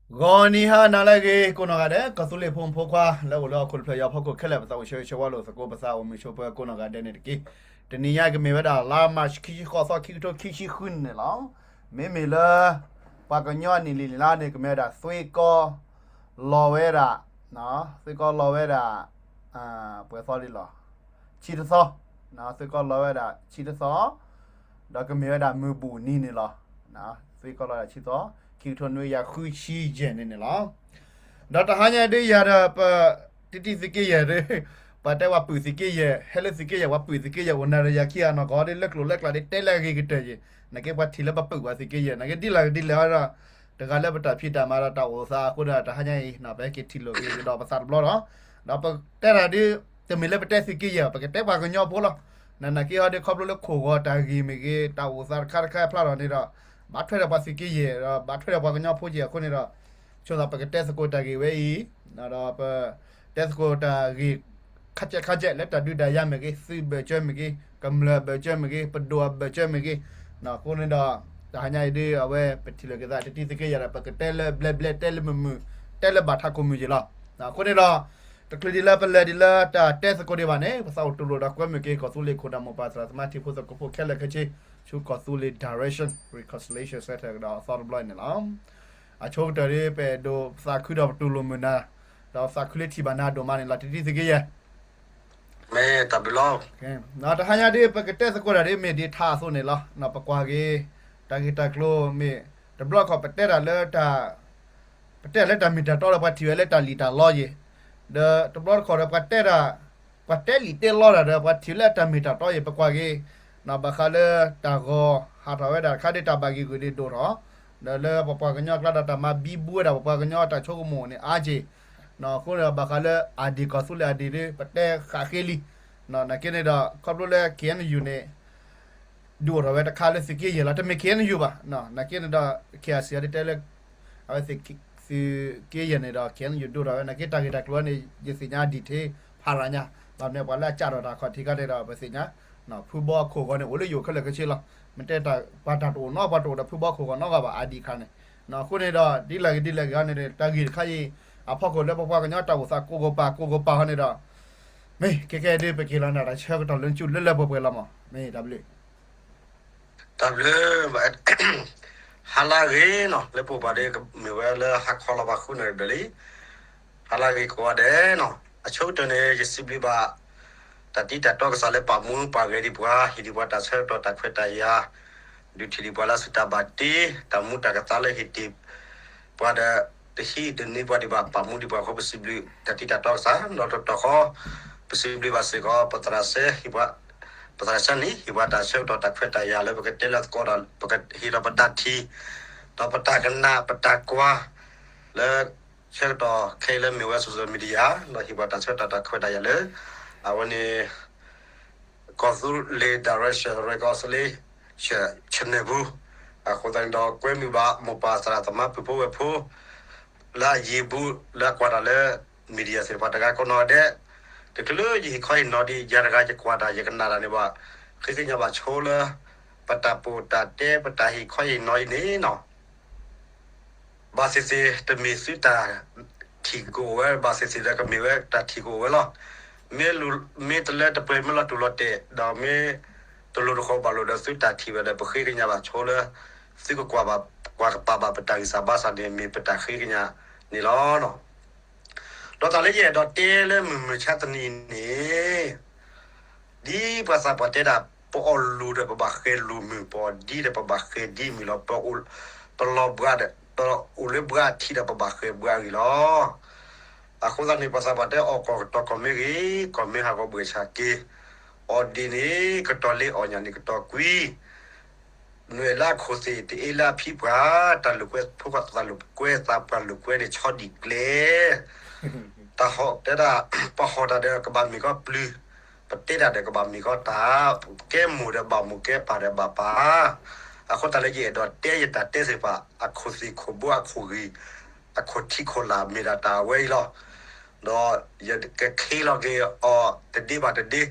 ဂီၤနံၤဟါနၤလၢအဂ့ၤ ကိးနီၢ်ဂၤဒဲး ကီၢ်သူလ့ၤဖိမုၣ်ဖိခွါ လၢအိၣ်လၢဟီၣ်ခိၣ်တဖျၢၣ်ညါဖီခိၣ်ခဲလၢာ် ပသးအိၣ်ဆၢဂ့ၤဆၢဝါလိာ်သကိး ပသးအိၣ်မုာ်ဆိးပၢၤကိးနီၢ်ဂၤဒဲးန့ၣ်တက့ၢ်. တနံၤညါကမ့ၢ်ဝဲဒၣ် လါမၢ်ၡး ခံဆံဃိးသီ ခံကထိခံဆံဃုန့ၣ်လီၤ. မ့မ့ၢ်လၢ ပှၤကညီနံၣ်လံၤလံၤလါန့ၣ် ကမ့ၢ်ဝဲဒၣ် သွ့ကီ လီၤဝဲဒၣ် သွ့ကီ လီၤဝဲဒၣ် ပှဲၤသီလံလီၤ. ဆံတသီ, သွ့ကီ လီၤဝဲဒၣ်ဆံတသီ, ဒီးကမ့ၢ်ဝဲဒၣ်မုၢ်ဘူၣ်နံၤန့ၣ်လီၤ. သွ့ကီ လီၤဝဲဒၣ်ဆံသီ, ခံကထိနွံကယၤဃုဆံယဲၢ်န့ၣ်န့ၣ်လီၤ. ဒီးတဟါညါဒ်ယၤဒီး ပ တံတံသုးက့ယဲၢ်ဒီး ပှၤတဲပှၤပုၢ်သုးက့ယဲၢ် ဟဲလၢသုးက့ယဲၢ် ပှၤပုၢ်သုးက့ယဲၢ် အိၣ်နၤဒီးယၤခံဂၤနီၢ်ကီၢ်ဒီး လၢကျိၤလၢကျဲဒ် တဲလၢအဂ့ၤကတၢၢ်ယဲၢ်, နာ်က့ပှၤထံၣ်လၢပပုၢ်ပှၤသုးက့ယဲၢ် နာ်က့ဒ်လဲၣ်ဒ်လဲၣ်ဒီး တဂၤလၢပတၢ်ဖံးတၢ်မၤဒီးတၢ်အိၣ်သးအဃိဒီး တဟါညါအံၤ ပဟဲက့ၤထံၣ်လိာ်က့ၤကဒီးပသးတဘျီဒီး ဒီးပတဲတၢ်ဒ် တမ့ၢ်လၢပတဲသုးက့ယဲၢ် ပကတဲပှၤကညီဖိလီၤ. နာ်က့ဟီဒီး ခီဖျိလၢခိၣ်ဂီၤတၢ်ဂ့ၢ်မ့ၢ်ဂ့ၤ တၢ်အိၣ်သးတခါတခါဖျါထီၣ်န့ၣ်ဒီး ဘၣ်ထွဲဒီးပှၤသုးက့ယဲၢ်ဒီး ဘၣ်ထွဲဒီးပှၤကညီဖိက့ၢ်အဃိန့ၣ်ဒီး ဆိသးပကတဲသကိးတၢ်ဂ့ၢ်ဝဲအံၤ ဒီးပ တဲသကိးတၢ်ဂ့ၢ် ခါကဲခါကဲ လၢတၢ်ဒုးတၢ်ယၤမ့ၢ်ဂ့ၤ သုးဘၢၣ်စၢၤမ့ၢ်ဂ့ၤ ကမျၢၢ်ဘၢၣ်စၢၤမ့ၢ်ဂ့ၤ ပဒိၣ်အဘၢၣ်စၢၤမ့ၢ်ဂ့ၤ အဃိန့ၣ်ဒီး တဟါညါအံၤဒ်အဝဲ ပထံၣ်လိာ်က့ၤသး တံတံသုးက့ယဲၢ်ဒီး ပကတဲလၢဘျဲဘျဲ တဲလၢမုာ်မုာ် တဲလၢဘၣ်ထးခိၣ်မုၢ်ယဲၢ်လီၤ. အဃိန့ၣ်ဒီး တချုးဒ်လၢပလဲၤဒ်လၢတၢ်တဲသကိးဒံးဘၣ်န့ၣ် ပသးအိၣ်တူၢ်လိာ်ဒီးကွဲမုာ်က့ၤ ကီၢ်သူလ့ၤခိၣ်နၢ်မိၢ်ပၢ်သရၣ်သမါထံဖိသကိးဖိခဲလၢာ်ခဲဆ့ ဆူကီၢ်သူလ့ၤ Direction Reconciliation Centre ကဒီးအသီတဘျီအံၤန့ၣ်လီၤ. အဆိကတၢၢ်ဒ် ပအဲၣ်ဒိးသးခုဒီးပတူၢ်လိာ်မုာ်နၤ ဒီးသးခုလၢထံၣ်ဘၣ်နၤဒိၣ်မးန့ၣ်လီၤ တံတံသုးက့ယဲၢ် မ့ၢ်တၢ်ဘျုးလီၤ. တဟါညါဒ် ပကတဲသကိးတၢ်ဒ်မ့ၢ်ဒ်ထါအသိးန့ၣ်လီၤ. ပကွၢ်က့ၤ တၢ်ဂ့ၢ်တၢ်ကျိၤမ့ၢ် တဘျီတခီၣ် ပတဲတၢ်လၢ ပတဲတၢ်လၢတၢ်မ့ၢ်တၢ်တီဒီး ပှၤထံၣ်ဝဲလၢတၢ်လံၣ်တၢ်လီယဲၢ်, ဒီးတဘျီတခီၣ်ဒီး ပှၤတဲတၢ် ပှၤတဲလံာ်တဲလီတၢ်ဒီး ပှၤထံၣ်လၢတၢ်မ့ၢ်တၢ်တီယဲၢ် ပကွၢ်က့ၤ ဘၣ်ဃးလၢတၢ်ဂီၤဟးထီၣ်ဝဲဒၣ်တခါဒီး တၢ်ဘၣ်ဂ့ၢ်ဂုာ်ဒ်ဒိၣ်ထီၣ်, ဒီးလၢပပှၤကညီကျါဒီးတၢ်မၤဘံဘူဝဲဒၣ် ပပှၤကညီတၢ်ဆိကမိၣ်န့ၣ်အါက့ၢ်, အဃိန့ၣ်ဒီး ဘၣ်ဃးလၢအဒံၣ် ကီၢ်သူလ့ၤအဒံၣ်ဒီး ပတဲဃာ်ဃ့လံ. နာ်က့န့ၣ်ဒီး ခီဖျိလၢ K N U န့ၣ် ဒုးအိၣ်ထီၣ်ဝဲတခါလၢသုးက့ယဲၢ်လီၤ. တမ့ၢ် K N U ဘၣ်. နာ်က့န့ၣ်ဒီး K I C အီၤဒ်တဲလၢ အဝဲ သုးက့ယဲၢ်န့ၣ်ဒီး K N U ဒုးအိၣ်ထီၣ်ဝဲ နာ်က့တၢ်ဂ့ၢ်တၢ်ကျိၤန့ၣ် ယသ့ၣ်ညါ detail ဖးရၤညါ, ဘၣ်မနုၤပှၤလၢအကးထီၣ်တၢ်ခီၣ်ထံးခါန့ၣ်ဒီး ပသ့ၣ်ညါ ဖုဘီအခိၣ်ဂီၤန့ၣ် အိၣ်လၢယအိၣ်ခဲလၢာ်ခဲဆ့လီၤ. မ့ၢ်တဲတၢ်ပှၤတၢ်တအိၣ်နီတဂၤ ပှၤတအိၣ်ဒီးဖုဘီအခိၣ်ဂီၤနီတဂၤဘၣ် အဒံၣ်ခါန့ၣ်. အဃိန့ၣ်ဒီး ဒ်လဲၣ်ဂ့ၤဒ်လဲၣ်ဂ့ၤန့ၣ် တၢ်ဂ့ၢ်တခါအံၤ အဖီခိၣ်လၢပပှၤကညီတၢ်အိၣ်သးကိးကပၤ ကိးကပၤဟီန့ၣ်ဒီး မ့ၢ်ကဲကဲဒ်ပက့ၤလီၤနၤတၢ်ဆၢကတီၢ်လၢနစုလၢလၢပှဲၤပှဲၤလီၤမး မ့ၢ်တၢ်ဘျုး တၢ်ဘျုး ဟါလၢအဂ့ၤနီၤ လၢပအိၣ်ပှၤဒီး မ့ၢ်ဝဲလၢဟါခီလီၤပှၤဃုနၣ်ရံၣ်ဘျဲၣ်လံ. ဟါလၢအဂ့ၤကိးဂၤဒဲးနီၤ အဆိကတၢၢ်န့ၣ် ယစံးဘျုးဘၣ် တၢ်တံၢ်တၢ်တီကစၢ်လၢပာ်မူပာ်ဂဲၤဒံးပှၤ ဟ့ၣ်ဒံးပှၤတၢ်ဆၢကတီၢ်တၢ်ခွဲးတၢ်ယာ် ဒုးထံၣ်ဒံးပှၤလၢအစုတၢ်ဘၣ်တ့ တၢ်မူတၢ်ကသါလၢဟ့ၣ်တ့ၢ် ပှၤဒီး တဟံးတန့ၢ်ပှၤဒံးဘၣ် ပာ်မူဒံးပှၤအဃိ ပစံးဘျုးတၢ်တံၢ်တၢ်တီကစၢ် ဒီးတတီၤဃီ ပစံးဘျုးဘၣ်စ့ၢ်ကီး ပသရၣ်စဲ ပသရၣ်စဲန့ၣ် ဟ့ၣ်ပှၤတၢ်ဆၢကတီၢ်တၢ်ခွဲးတၢ်ယာ်လၢပကတဲလၢသကိးဒီး ပကဟ့ၣ်ဒီးပတၢ်ထံၣ် ဒီးပတၢ်ကနၣ် ပတၢ်ကွၢ် လၢ ဆၢကတီၢ်ခဲအံၤလၢမ့ၢ်ဝဲ social media ဒီးဟ့ၣ်ပှၤတၢ်ဆၢကတီၢ်တၢ်ခွဲးတၢ်ယာ်လၢ အဝဲန့ၣ် ကီၢ်သူလ့ၤ Direction Reconciliation Channel ပူၤ အဃိသတးန့ၣ်ဒီး ကွဲမုာ်ဘၣ်မိၢ်ပၢ်သရၣ်သမါပုၢ်ဖိဝဲၢ်ဖိ လၢအယံၤဘူး လၢအကွၢ်တၢ်လၢ media သ့ၣ်တဖၣ်တဂၤကိးနီၢ်ဂၤဒဲး တချုးလၢယဟ့ၣ်ခီဟ့ၣ်နီၤဒံး ယၤတဂၤယကွၢ်တၢ်ယကနၣ်တၢ်န့ၣ်ဘၣ် ဃ့ကညးဘၣ်ဆိလၢ ပတၢ်ပိာ်တၢ်တဲ ပတၢ်ဟ့ၣ်ခီဟ့ၣ်နီၤအံၤန့ၣ်နီၤ ဘၣ်သ့ၣ်သ့ၣ် တမ့ၢ်သုတၢ်ထံၣ်ကအိၣ်ဝဲ ဘၣ်သ့ၣ်သ့ၣ်ဒီးကမ့ၢ်ဝဲတၢ်ထံၣ်ကအိၣ်ဝဲလီၤ. မ့ၢ်လူၤ မ့ၢ်တလၢတပှဲၤ မ့ၢ်လီၤတူၢ်လီၤတဲာ် ဒီးမ့ၢ်တလိၤတဃီၤဘၣ်လိာ်ဒီးသုတၢ်ထံၣ်ဝဲဒီး ပဃ့ကညးဘၣ်ဆိလၢ သုကကွၢ်ဘၣ် ကွၢ်ကပာ်ဘၣ်ပတၢ်ဂံၢ်စၢ်ဘါစၢ်န့ၣ် မ့ၢ်ပတၢ်ဃ့ကညးန့ၣ်လီၤ. ဒီးတၢ်လၢယအဲၣ်ဒိးတဲလၢမုၢ်မဆါတနံၤအံၤန့ၣ် ဒ်ပှၤသးပှၢ်တဲဒၣ် ပအီၣ်လူၤဒီးပဘၣ်ဃဲၤလူၤမုၢ် ပအီၣ်ဒံဒီးပဘၣ်ဃဲၤဒံမုၢ်လီၤ. ပလီၤဘှါဒီး ပအိၣ်လၢဘှါထံဒီးပဘၣ်ဃဲၤဘှါဂ့ၤလီၤ. အဃိသတးန့ၣ် ပှၤသးပှၢ်တဲအီၣ်ကီၢ်ကတီၤကီၢ်မ့ၢ်ဂ့ၤ ကီၢ်မ့ၢ်ဟးဂီၤဘှဲၣ်ဆၣ်က့ၤ အီၣ်ဒံးန့ၣ် ကတီၤလ့ အီၣ်ညၣ်န့ၣ်ကတီၤကွံ နွဲၣ်လၢအခိၣ်သ့ၣ် တအ့လၢအဖံပှၢ် တၢ်လိာ်ကွဲ ဖိခွါသးလိာ်ကွဲ သးပှၢ်လိာ်ကွဲန့ၣ် ဆီဒံၣ်ကျဲ တၢ်ဟီၣ်တဲဒၣ် ပဟီၣ်တၢ်ဒီးကဘၣ်မ့ၢ်ကီၢ်ပျုၤ ပတဲတၢ်ဒီးကဘၣ်မ့ၢ်ကီၢ်တၢ် ကဲမိၢ်ဒီးဘၣ်မိၢ်ကဲပၢ်ဒီးဘၣ်ပၢ် အဃိတၢ်လၢယအဲၣ်ဒိးတဲယတၢ်တဲသ့ၣ်တဖၣ် အခိၣ်သ့ၣ်ခိၣ်ဘိအခိၣ်ဂံၢ် အခိၣ်ထံးခိၣ်လာ်မ့ၢ်ဒၣ်တၢ်အဝဲအံၤလီၤ. ဒီးယကခ့လီၤက့ၤအီၤတဒ့ဘၣ်တဒ့ ဒီး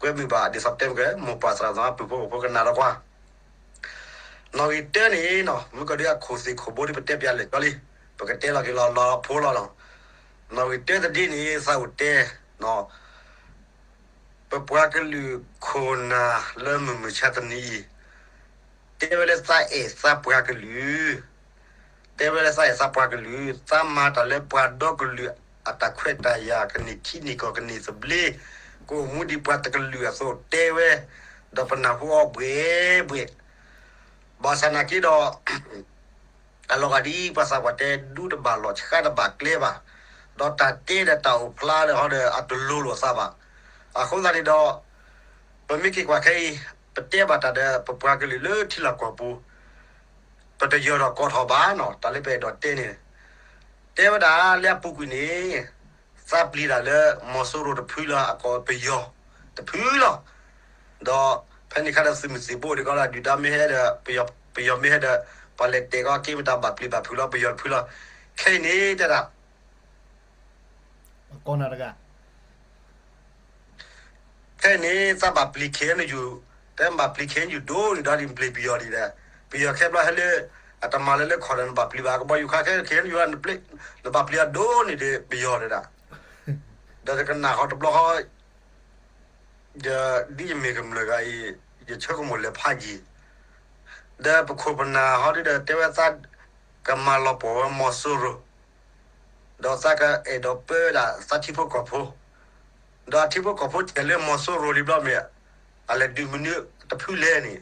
ကွဲမုာ်ဘၣ်ဒ်သိးပတဲမ့ၢ်ကဲ မိၢ်ပၢ်သရၣ်သမါပုၢ်ဖိဝဲၢ်ဖိကနၣ်ဒီးကွၢ် နီၣ်ဂံၢ်တၢန့ၣ်နီၤ မုၢ်ကီၢ်ဒုးအခိၣ်သ့ၣ်ခိၣ်ဘိဒ်ပတဲပၠးလဲာ်ကၠီလံ, ပကတဲလီၤက့ၤလီၤလီၤဖိလီၤနီၤ. နီၣ်ဂံၢ်တၢတဒ့န့ၣ် သးအိၣ်တဲနီၤ ပပှၤကလုာ်ခိၣ်နၢ်လၢမုၢ်မုၢ်ဆါတနံၤအံၤ တဲဝဲလၢသးအဲၣ်သးပှၤကလုာ်, တဲဝဲလၢသးအဲၣ်သးပှၤကလုာ်, သးမၤတၢ်လၢပှၤဒီကလုာ်အတၢ်ခွဲးတၢ်ယာ် ကန့ၢ်ထံန့ၢ်ကီၢ် ကန့ၢ်သဘျ့, ကအိၣ်မူဒ်ပှၤတကလုာ်အသိးတဲဝဲ, ဒီးပနၢ်ဟူအီၤဘှဲးဘှဲး ဘၣ်ဆၣ်နာ်က့ဒီး အလီၤဂာ်ဒ်ပှၤသးပှၢ်တဲ ဒူတဘၣ်လီၢ် ဆှါတဘၣ်ကျဲဘၣ်, ဒီးတၢ်တဲဒီးတၢ်အိၣ်ဖျါဒီးဟီဒီး အတလိၤလိာ်သးဘၣ်. အဃိသတးန့ၣ်ဒီး ပမ့ၢ်က့ၤကွၢ်ခဲအံၤ ပတဲဘၣ်တၢ်ဒီး ပပှၤကလုာ်လၢထံလီၢ်ကီၢ်ပူၤ ပတယၢၤထီၣ်ကီးထီၣ်ဘၣ်နီၤ, တၢ်လၢပအဲၣ်ဒိးတဲန့ၣ် တဲဝဲဒၣ်လၢအပူၤကွံာ်န့ၣ် သးပျံၤတၢ်လၢမီၤစိရိၤတဖုလီၤ, အကိးပယီၤတဖုလီၤ. ဒီးဖဲန့ၣ်ခါဒီးသုးမုၢ်သံၣ်ဘိဒ်ကီးလၢ ဒုၣ်ဒါမ့ၢ်ဟဲဒီး ပယီၤမ့ၢ်ဟဲဒီး ပှၤလဲၤတဲာ်ကီးက့ၤမတၤဘၣ်ပျံၤဘၣ်ဖုးလီၤ ပယီၤတဖုလီၤ. ခဲအံၤန့ၣ်တဲဒၣ် ခဲအံၤန့ၣ် သးဘၣ်ပျံၤ ခ့ၣ်အဲၣ်ယူၣ်, တဲဘၣ်ပျံၤ ခ့ၣ်အဲၣ်ယူၣ် ဒိၣ်န့ၣ်ဒီးဒ်ပျံၤပယီၤဒ်ဒီး ပယီၤခဲဘျီဟဲလၢ အတမၤလၢလၢခီၣ်ဒီး နဘၣ်ပျံၤဘၣ် ကဘီယူၤခါခဲ ခ့ၣ်အဲၣ်ယူၣ် နဘၣ်ပျံၤအဒိၣ်န့ၣ်ဒီးပယီၤဒၣ်, ဒီးတကနၣ်ဃီတဘျီဃီ ယဒ်ယမ့ၢ်ကမျၢၢ်ဂၤအံၤ ယဆၢကမိၣ်လဲၤဖးယံၤ, ဒီးပခိၣ်ပနၢ်ဟီဒ်ဒီးတဲဝဲသး ကမၤလီၤပှီၢ်ဝဲမီၤစိရိၤ, ဒီးသးကအဲၣ်ဒိးပၢဝဲဒၣ်သးထံဖိကီၢ်ဖိ, ဒီးအထံဖိကီၢ်ဖိတဲလၢမီၤစိရိၤလံဘျီမ့ၢ် အလဲၤဒုးမနုၤတဖုလဲၣ်န့ၣ်,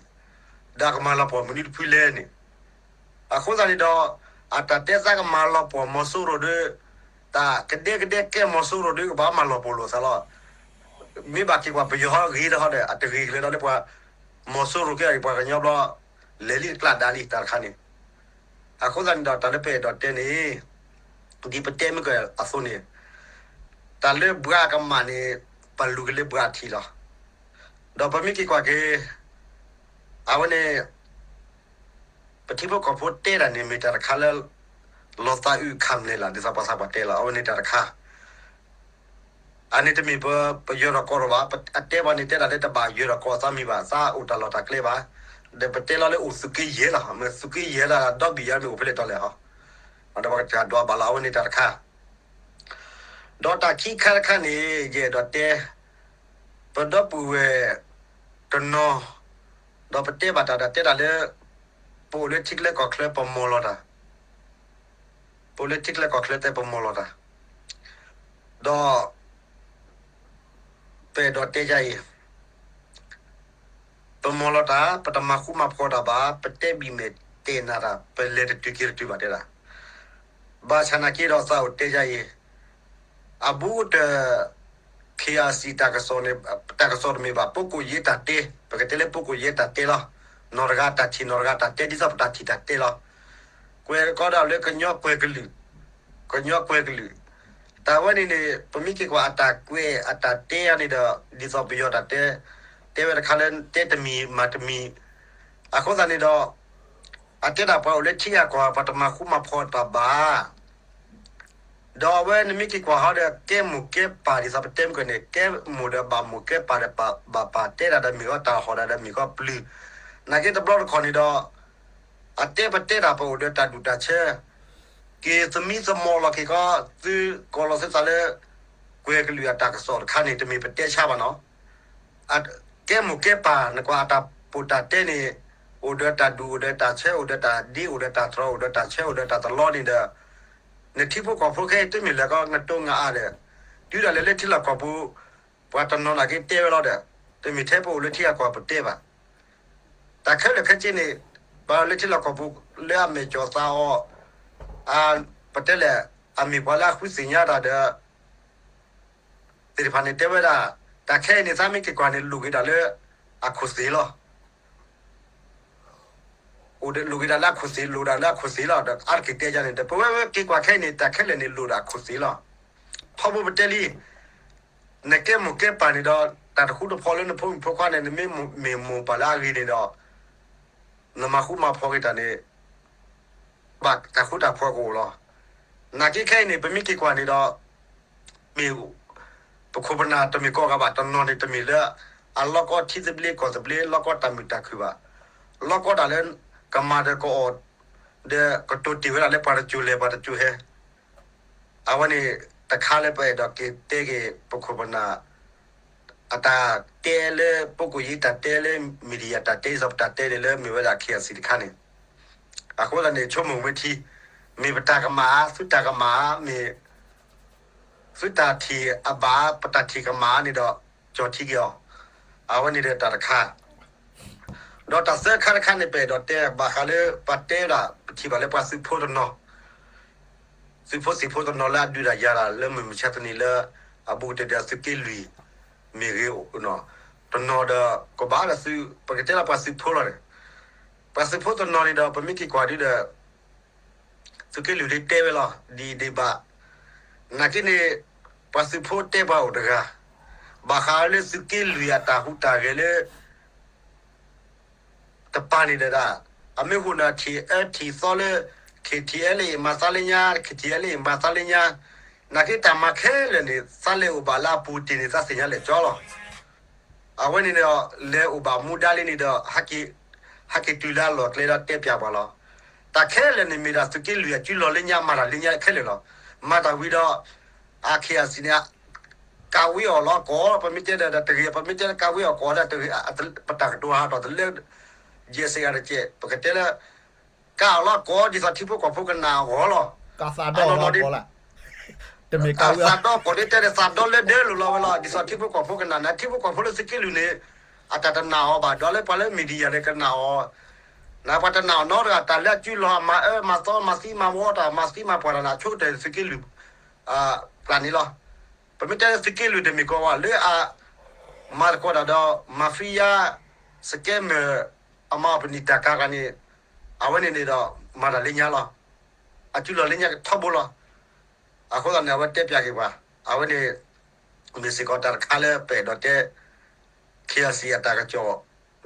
ဒီးကမၤလီၤပှီၢ်မနုၤတဖုလဲၣ်န့ၣ်, အဃိသတးန့ၣ်ဒီး အတၢ်တဲသးကမၤလီၤပှီၢ်မီၤစိရိၤဒီး တၢ်ကဒဲကဒဲကဲမီၤစိရိၤဒီး ကဘၣ်မၤလီၤပှီၢ်လိာ်သးလီၤ. မ့ၢ်ဘၣ်က့ၤကွၢ်ပယီၤဟီဂ့ၤဒီးဟီဒီး အတဂ့ၤကလဲၤဒီးလၢပှၤ မီၤစိရိၤကဲအံၤပှၤကညီဘျီ လဲၤလံတကျါဒါလံတၢ်တခါန့ၣ်, အဃိသတးန့ၣ်ဒီး တၢ်လၢပအဲၣ်ဒိးတဲန့ၣ် ဒ်ပတဲမ့ၢ်ကအသိးန့ၣ် တၢ်လၢဘှါကမၣ်န့ၣ် ပလူၤက့ၤလၢဘှါအထံးလီၤ. ဒီးပမ့ၢ်က့ၤကွၢ်က့ၤ အဝဲန့ၣ် ပထံဖိကီၢ်ဖိတဲတၢ်န့ၣ် မ့ၢ်တၢ်တခါလၢ လီၤသးအုးခးမျဲၢ်လၢ် ဒ်သိးပှၤသးပှၢ်တဲလီၤ. အဝဲန့ၣ်တၢ်တခါ အန့ၣ်တမ့ၢ်ပယၢၤထီၣ်ကီးထီၣ်ဘၣ်, အတဲပှၤန့ၣ်တဲဒၣ်လၢတဘၣ်ယၢၤထီၣ်ကီးသးမံၤဘၣ်, သးအိၣ်တၢ်လီၢ်တၢ်ကျဲဘၣ်, ဒီးပတဲလီၤလၢအိၣ်သုးက့ယဲၢ်လီၤ, မ့ၢ်သုးက့ယဲၢ်လီၤ ဒီဘ့ၣ်ယဲၢ်မ့ၢ်အိၣ်ဖဲလဲၣ်တီလဲၣ်ဟီ, ဒီးပကတၢ်ဒွးဘၣ်လီၤ အဝဲန့ၣ်တၢ်တခါ ဒီးတၢ်ခံခါတခါန့ၣ် ယအဲၣ်ဒိးတဲ ပဒီပုၢ်ဝဲၢ်တနီၤ ဒီးပတဲဘၣ်တၢ်ဒီးတဲတၢ်လၢ ပအိၣ်လၢထံကျဲကီၢ်ချၢပမီၢ်လီၤတၢ်, ပအိၣ်လၢထံကျဲကီၢ်ချၢတဲပမီၢ်လီၤတၢ်, ဒီး ပအဲၣ်ဒိးတဲယၤအံၤ ပမီၢ်လီၤတၢ် ပတမၤဃူမၤဖိးတၢ်ဘၣ်, ပတဲဘံၣ်မဲာ်တဲာ်နၤတၢ် ပလဲၤတတုၤက့ၤတတုၤဘၣ်တဲဒၣ်, ဘၣ်ဆၣ်နာ်က့ဒီးသးအိၣ်တဲယၤအံၤ အဘူးကတၢၢ် KIC တၢ်ကစီၣ်န့ၣ် တၢ်ကစီၣ်တမ့ၢ်ဘၣ် ပုၢ်ကိၣ်ယ့တၢ်တဲ, ပကတဲလၢပုၢ်ကိၣ်ယ့တၢ်တဲလီၤ. နီၢ်တဂၤတၢ်ထံၣ်နီၢ်တဂၤတၢ်တဲ ဒ်သိးပတၢ်ထံၣ်တၢ်တဲလီၤ. ကွဲးကီးဒၣ်လၢကညီကွဲၤကလုာ်, ကညီကွဲၤကလုာ်, တၢ်ဝဲန့ၣ်န့ၣ် ပမ့ၢ်က့ၤကွၢ်အတၢ်ကွဲးအတၢ်တဲအန့ၣ်ဒီး ဒ်သိးပယီၤတၢ်တဲ, တဲဝဲတခါလၢတဲတမံၤမၤတမံၤ, အဃိသတးန့ၣ်ဒီး အတဲဒၣ်ပှၤအိၣ်လၢထံဂၤကီၢ်ဂၤ ပှၤတမၤဃူမၤဖိးတၢ်ဘၣ် ဒီးအဝဲနမ့ၢ်က့ၤကွၢ်ဟီဒီး ကဲမိၢ်ကဲပၢ်ဒ်သိးပတဲမ့ၢ်ကီးန့ၣ် ကဲမိၢ်ဒီးဘၣ်မိၢ်ကဲပၢ်ဒီးဘၣ်ပၢ်တဲတၢ်ဒီးမ့ၢ်ကီးတၢ်ဟီၣ်ဒီးမ့ၢ်ကီးပျုၤ, နာ်က့တဘျီတခီၣ်န့ၣ်ဒီး အတဲပတဲတၢ်ပအိၣ်ဒီးတၢ်ဒူၣ်တၢ်ဆၢ, က့ၤသမံသမိးလီၤက့ၤကီး သုကိးလီၤသုသးလၢ ကွဲၤကလုာ်အတၢ်ကစီၣ်တခါန့ၣ် တမ့ၢ်ပတဲဆါဘၣ်နီၤ ကဲမိၢ်ကဲပၢ် နကွၢ်အတၢ်ပိာ်တၢ်တဲန့ၣ် အိၣ်ဒီးတၢ်ဒူၣ် အိၣ်ဒီးတၢ်ဆၢ အိၣ်ဒီးတၢ်ဒ့ အိၣ်ဒီးတၢ်တြီ အိၣ်ဒီးတၢ်ဆၢ အိၣ်ဒီးတၢ်တလီန့ၣ်ဒီး နထံဖိကီၢ်ဖိခဲအံၤ တမ့ၢ်လၢကီးနတိငါအါဒီး တုၤဒၣ်လဲာ်လၢထံလီၢ်ကီၢ်ပူၤ ပှၤတနီၤနာ်က့တဲဝဲလီၤဒီး တမ့ၢ်ထဲပအိၣ်လၢထံဂၤကီၢ်ပူၤပတဲဘၣ် တၢ်ခဲလၢာ်ခဲဆ့န့ၣ် ပှၤလၢထံလီၢ်ကီၢ်ပူၤ လၢအမဲာ်ကၠီၤသးအီၤ ပတဲလဲၣ် အမ့ၢ်ပှၤလၢအဃုသ့ၣ်ညါတၢ်ဒီး သ့ၣ်တဖၣ်န့ၣ်တဲဝဲဒၣ် တၢ်ခဲအံၤန့ၣ် သးမ့ၢ်က့ၤကွၢ်န့ၣ် လိၣ်က့ၤဒၣ်လၢအခိၣ်သ့ၣ်လီၤ. အိၣ်ဒီးလိၣ်က့ၤဒၣ်လၢအခိၣ်သ့ၣ် လိၣ်ဒၣ်လၢအခိၣ်သ့ၣ်လီၤ. ဒီးအါတက့ၢ်တဲယါန့ၣ် ဒီးပဝဲဝဲက့ၤကွၢ်ခဲအံၤန့ၣ် တၢ်ခဲလၢာ်န့ၣ်လိၣ်ဒၣ်အခိၣ်သ့ၣ်လီၤ. ထီဘိပတဲလံ နကဲမိၢ်ကဲပၢ်န့ၣ်ဒီး တၢ်တဃူတဖိးလၢနဖိမုၣ်ဖိခွါန့ၣ် နမ့ၢ်မိၢ်ပၢ်လၢအဂ့ၤန့ၣ်ဒီး နမၤဃူမၤဖိးက့ၤတၢ်န့ၣ် ဘၣ်တၢ်ဃူတၢ်ဖိးကအိၣ်လီၤ. နာ်က့ခဲအံၤန့ၣ် ပမ့ၢ်က့ၤကွၢ်န့ၣ်ဒီး မ့ၢ် ပခိၣ်ပနၢ်တမ့ၢ်ကိးဂၤဘၣ် တနီၤန့ၣ်တမ့ၢ်လၢ အလီၢ်ကီထံသဘျ့ကီၢ်သဘျ့ လီၢ်ကီတၢ်မုာ်တၢ်ခုၣ်ဘၣ်. လီၢ်ကီတၢ်လၢ ကမၤဒီးကအီၣ်, ဒီးကတိၤတ့ၢ်ဝဲဒၣ်လၢပှၤတစိၤလဲၤပှၤတစိၤဟဲ, အဝဲန့ၣ်တခါလၢပအဲၣ်ဒိးက့ၤတဲက့ၤပခိၣ်ပနၢ် အတၢ်တဲလၢ ပုဂ္ဂိုလ်ရေး တၢ်တဲလၢ media တၢ်တဲ စီၤပတၢ်တဲန့ၣ်လၢမ့ၢ်ဝဲဒၣ် K I C တခါန့ၣ်, အဃိသတးန့ၣ် ဆိကမိၣ်ဝဲထံ, မ့ၢ်ပတၢ်ကမၣ်ဧါ, သုတၢ်ကမၣ်, မ့ၢ်သုတၢ်ထံၣ်အဘၣ်, ပတၢ်ထံၣ်ကမၣ်န့ၣ်ဒီး ကၠီၣ်ထံက့ၤအီၤ, အဝဲန့ၣ်ဒီးတၢ်တခါ ဒီးတၢ်သၢခါတခါန့ၣ် ပအဲၣ်ဒိးတဲဘၣ်ဃးလၢပှၤတဲဒၣ် ပထံၣ်ဘၣ်လၢပှၤသုးဖိတနီၤ, သုးဖိသံၣ်ဖိတနီၤလၢအဒုးတၢ်ယၤတၢ်လၢမုၢ်မဆါတနံၤလၢ အဘူးကတၢၢ်ဒီးသုးက့လွံၢ် မ့ၢ်ဂ့ၤ, တနီၤဒီး ကဘၣ်ဒီးသုး ပကတဲလၢပှၤသုးဖိလီၤန့ၣ်, ပှၤသုးဖိတနီၤန့ၣ်ဒီး ပမ့ၢ်က့ၤကွၢ်ဒုဒီး သုးက့လွံၢ်ဒ်တဲဝဲလီၤ ဒ်အံၤဒ်ဘၣ်, နာ်က့န့ၣ် ပှၤသုးဖိတဲပှၤအိၣ်တဂၤ, ဘၣ်ဃးလၢသုးက့လွံၢ်အတၢ်ဟူးတၢ်ဂဲၤလၢ တပၤန့ၣ်ဒီးဒၣ်, အမ့ၢ်ဟူးန့ၣ်ထံၣ်အၢထံၣ်သီလၢ K T L A မၤသးလၢညါ, K T L A မၤသးလၢညါ, နာ်က့တၢ်မၤခဲလၢာ်န့ၣ် သးလဲၤအိၣ်ဘၣ်လၢအပူၤတ့ၢ်န့ၣ် သးသ့ၣ်ညါလဲၣ်ကၠီလီၤ. အဝဲန့ၣ်ဒီး လဲၤအိၣ်ဘၣ်မူဒါလံန့ၣ်ဒီး ဟဲက့ၤတုၤလၢအလီၢ်ကျဲဒီးတဲပၠးပှၤလီၤ. တၢ်ခဲလၢာ်န့ၣ်မ့ၢ်ဒၣ်သုးက့လွံၢ်အစုလီၢ်လၢညါ မၤတၢ်လၢညါခဲလၢာ်လီၤ. မၤတၢ်ဝံၤဒီး အ K I C န့ၣ် ကးဝံအီၤလီၤကီး, ပမ့ၢ်တဲဒီးတဂ့ၤ, ပမ့ၢ်တဲကးဝံအီၤကီးဒီးတဂ့ၤ, ပတၢ်ကတိၤဟးထီၣ်တလၢ ယဲၢ်စ့ၢ်ဂၤတကဲး, ပကတဲလၢ ကးအီၤလီၤကီး ဒ်သိးထံဖိကီၢ်ဖိကနၣ်အဂီၢ်လီၤ. အသးဒီကီးဒ်တဲန့ၣ် သးဒီလၢဒၢလိာ်လီၤဝဲလီၤ. ဒ်သိးထံဖိကီၢ်ဖိကနၣ်န့ၣ် ထံဖိကီၢ်ဖိလၢသုးက့လွံၢ်န့ၣ် အတၢ်တနာ်အီၤဘၣ်, ဒီးလၢပှၤလၢ media န့ၣ် ကနာ်အီၤ, နပှၤတနာ်အီၤနီတဂၤ, တၢ်လၢအစုလီၢ်အမၤအၢမၤသီမၤသံမၤဝီတၢ် မၤသံမၤပှၢ်တၢ်န့ၣ် အဆိကတၢၢ်သုးက့လွံၢ် ပျၢ်န့ၣ်လီၤ. ပမ့ၢ်တဲလၢသုးက့လွံၢ်တမ့ၢ်ကီးဘၣ် လၢအမၤသကိးတၢ်ဒီး mafia scammer အမၤအီၤပနံာ်တၢ်ကၤဂၤန့ၣ်, အဝဲန့ၣ်န့ၣ်ဒီး မၤတၢ်လၢညါလီၤ. အစုလီၢ်လၢညါထီဘိလီၤ. အဃိသတးန့ၣ် အဝဲတဲပၠးက့ၤပှၤ, အဝဲန့ၣ် မ့ၢ်စ့ၢ်ကီးတၢ်တခါလၢပအဲၣ်ဒိးတဲ K I C အတၢ်ကစီၣ်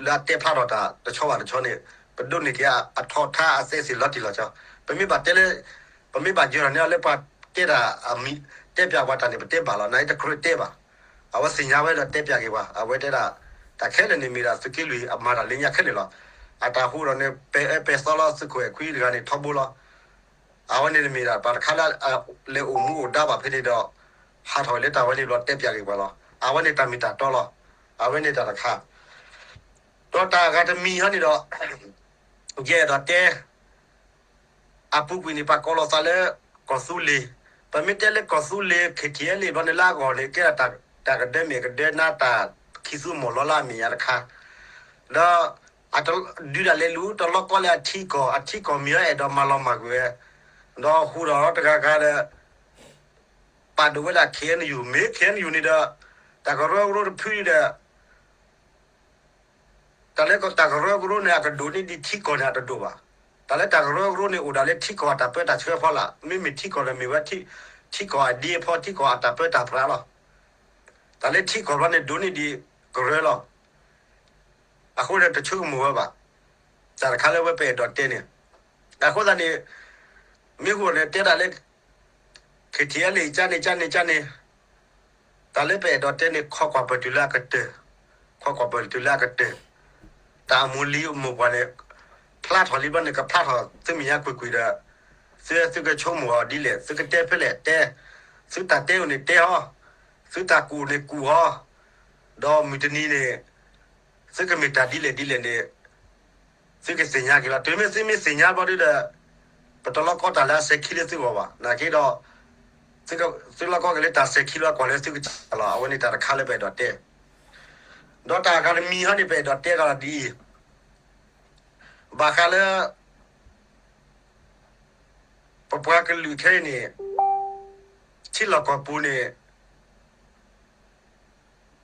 လၢအတဲဖျါထီၣ်တၢ်တဆီဘၣ်တဆီန့ၣ် ပဒိးန့ၢ်က့ၤအထီထါအသဲစ့ၢ်လီၤတံၢ်လီၤဆီ, ပမ့ၢ်ဘၣ်တဲလၢ ပမ့ၢ်ဘၣ်ယၢၤထီၣ်န့ၢ်အီၤလၢပှၤတဲတၢ်အမံၤ တဲပၠးပှၤတၢ်န့ၣ် ပတဲဘၣ်လီၤ. နာ်က့တကြၢးတဲဘၣ်, အဝဲသ့ၣ်ညါဝဲဒီးတဲပၠးက့ၤပှၤ, အဝဲတဲဒၣ် တၢ်ခဲလၢာ်န့ၣ်မ့ၢ်ဒၣ်သုးက့လွံၢ်အမၤတၢ်လၢညါခဲလၢာ်လီၤ. အတၢ်ဟူးထီၣ်န့ၢ် ပဲအၢပဲသီလီၤ သုးခိၣ်အဲၣ်ခွံတဂၤန့ၣ်ထီဘိလီၤ. အဝဲန့ၣ်မ့ၢ်ဒၣ်ပှၤတခါလၢ လဲၤအိၣ်မူအိၣ်ဒါဘၣ်ဖဲန့ၣ်ဒီး ဟးထီၣ်ဝဲလၢတၢ်ဝဲန့ၣ်ဘျီတဲပၠးက့ၤပှၤလီၤ. အဝဲန့ၣ်တၢ်မ့ၢ်တၢ်တီလီၤ. အဝဲန့ၣ်တၢ်တခါ, ဒီးတၢ်အဂၤတမံၤဟီန့ၣ်ဒီး ယအဲၣ်ဒိးတဲ အပူၤကွံာ်န့ၣ် ပှၤကိးလီၤသးလၢ ကီၢ်သူလ့ၤ, ပမ့ၢ်တဲလၢကီၢ်သူလ့ၤ K T L A ဘျီန့ၣ်လၢအဂီၢ်န့ၣ် ကဲဒၣ်တၢ်ကဒၢမဲာ်ကဒၢနါ တၢ်ခံသူမီၢ်လီၤလၢအမဲာ်ညါတခါ, ဒီး အတဒုးဒၣ်လဲာ်လူၤ တလီကီလၢအထံကီၢ်, အထံကီၢ်မ့ၢ်အအဲၣ်ဒိးမၤလီၤမၢ်ကွံာ်ဝဲ, ဒီးဟူးဒီးတဂၤဂၤဒီး ပာ်ဒိၣ်ဝဲဒၣ် K N U မ့ၢ် K N U န့ၣ်ဒီး တၢ်ကရၢကရိတဖုဒီး တၢ်လၢတၢ်ကရၢကရိန့ၣ် အကဒိၣ်န့ၢ်ဒံးထံကီၢ်န့ၣ် အတဒိၣ်ဘၣ်. တၢ်လၢတၢ်ကရၢကရိန့ၣ် အိၣ်ဒၣ်လၢထံကီၢ်အတၢ်ပၢတၢ်ဆှၢဖီလာ်, မ့မ့ၢ်ထံကီၢ်န့ၣ်မ့ၢ်ဝဲ ထံကီၢ်အဒ့အဖီ ထံကီၢ်အတၢ်ပၢတၢ်ပြးလီၤ. တၢ်လၢထံကီၢ်ဘျီန့ၣ် ဒိၣ်န့ၢ်ဒံးကရၢလီၤ. အဃိန့ၣ်တဆိကမိၣ်ဝဲဘၣ်. တၢ်တခါလၢဝဲပအဲၣ်ဒိးတဲန့ၣ်, အဃိသတးန့ၣ် မ့ၢ်ဃိန့ၣ်တဲဒၣ်လၢ K T L A ကန့ၣ် ကန့ၣ် ကန့ၣ်, တၢ်လၢပအဲၣ်ဒိးတဲန့ၣ် ခိးကွၢ်ပၢၢ်တုၤလၢအကတၢၢ်, ခိးကွၢ်ပၢၢ်တုၤလၢအကတၢၢ်, တၢ်အမူလံအမိၢ်ပှၢ်န့ၣ် ဖျါထီၣ်လံဘျီန့ၣ် ကဖျါထီၣ်သုမဲာ်ညါကွ့ၢ်ကွ့ၢ်ဒီး သုသုကဆိကမိၣ်အီၤဒ်လဲၣ်, သုကတဲဖဲလဲၣ်တဲ, သုတၢ်တဲအိၣ်န့ၣ်တဲအီၤ, သုတၢ်ကူၣ်န့ၣ်ကူၣ်အီၤ, ဒီးမုၢ်တနံၤန့ၣ် သုကမ့ၢ်တၢ်ဒ်လဲၣ်ဒ်လဲၣ်န့ၣ် သုကသ့ၣ်ညါက့ၤလီၤ. တုၤမ့ၢ်သုမ့ၢ်သ့ၣ်ညါဘျီဒုဒီး ပတလီကီတၢ်လၢအစဲၤခံလၢသုဂီၢ်ဘၣ်. နာ်က့ဒီး သုလီကီက့ၤလၢတၢ်စဲၤခံလၢအကွၢ်လၢသုကစၢ်လီၤ. အဝဲန့ၣ်တၢ်တခါလၢပအဲၣ်ဒိးတဲ ဒီးတၢ်အဂၤတမံၤဟီန့ၣ် ပအဲၣ်ဒိးတဲဒီးဒ်အံၤ, ဘၣ်ဃးလၢ ပပှၤကလုာ်ခဲအံၤန့ၣ် ထံလီၢ်ကီၢ်ပူၤန့ၣ်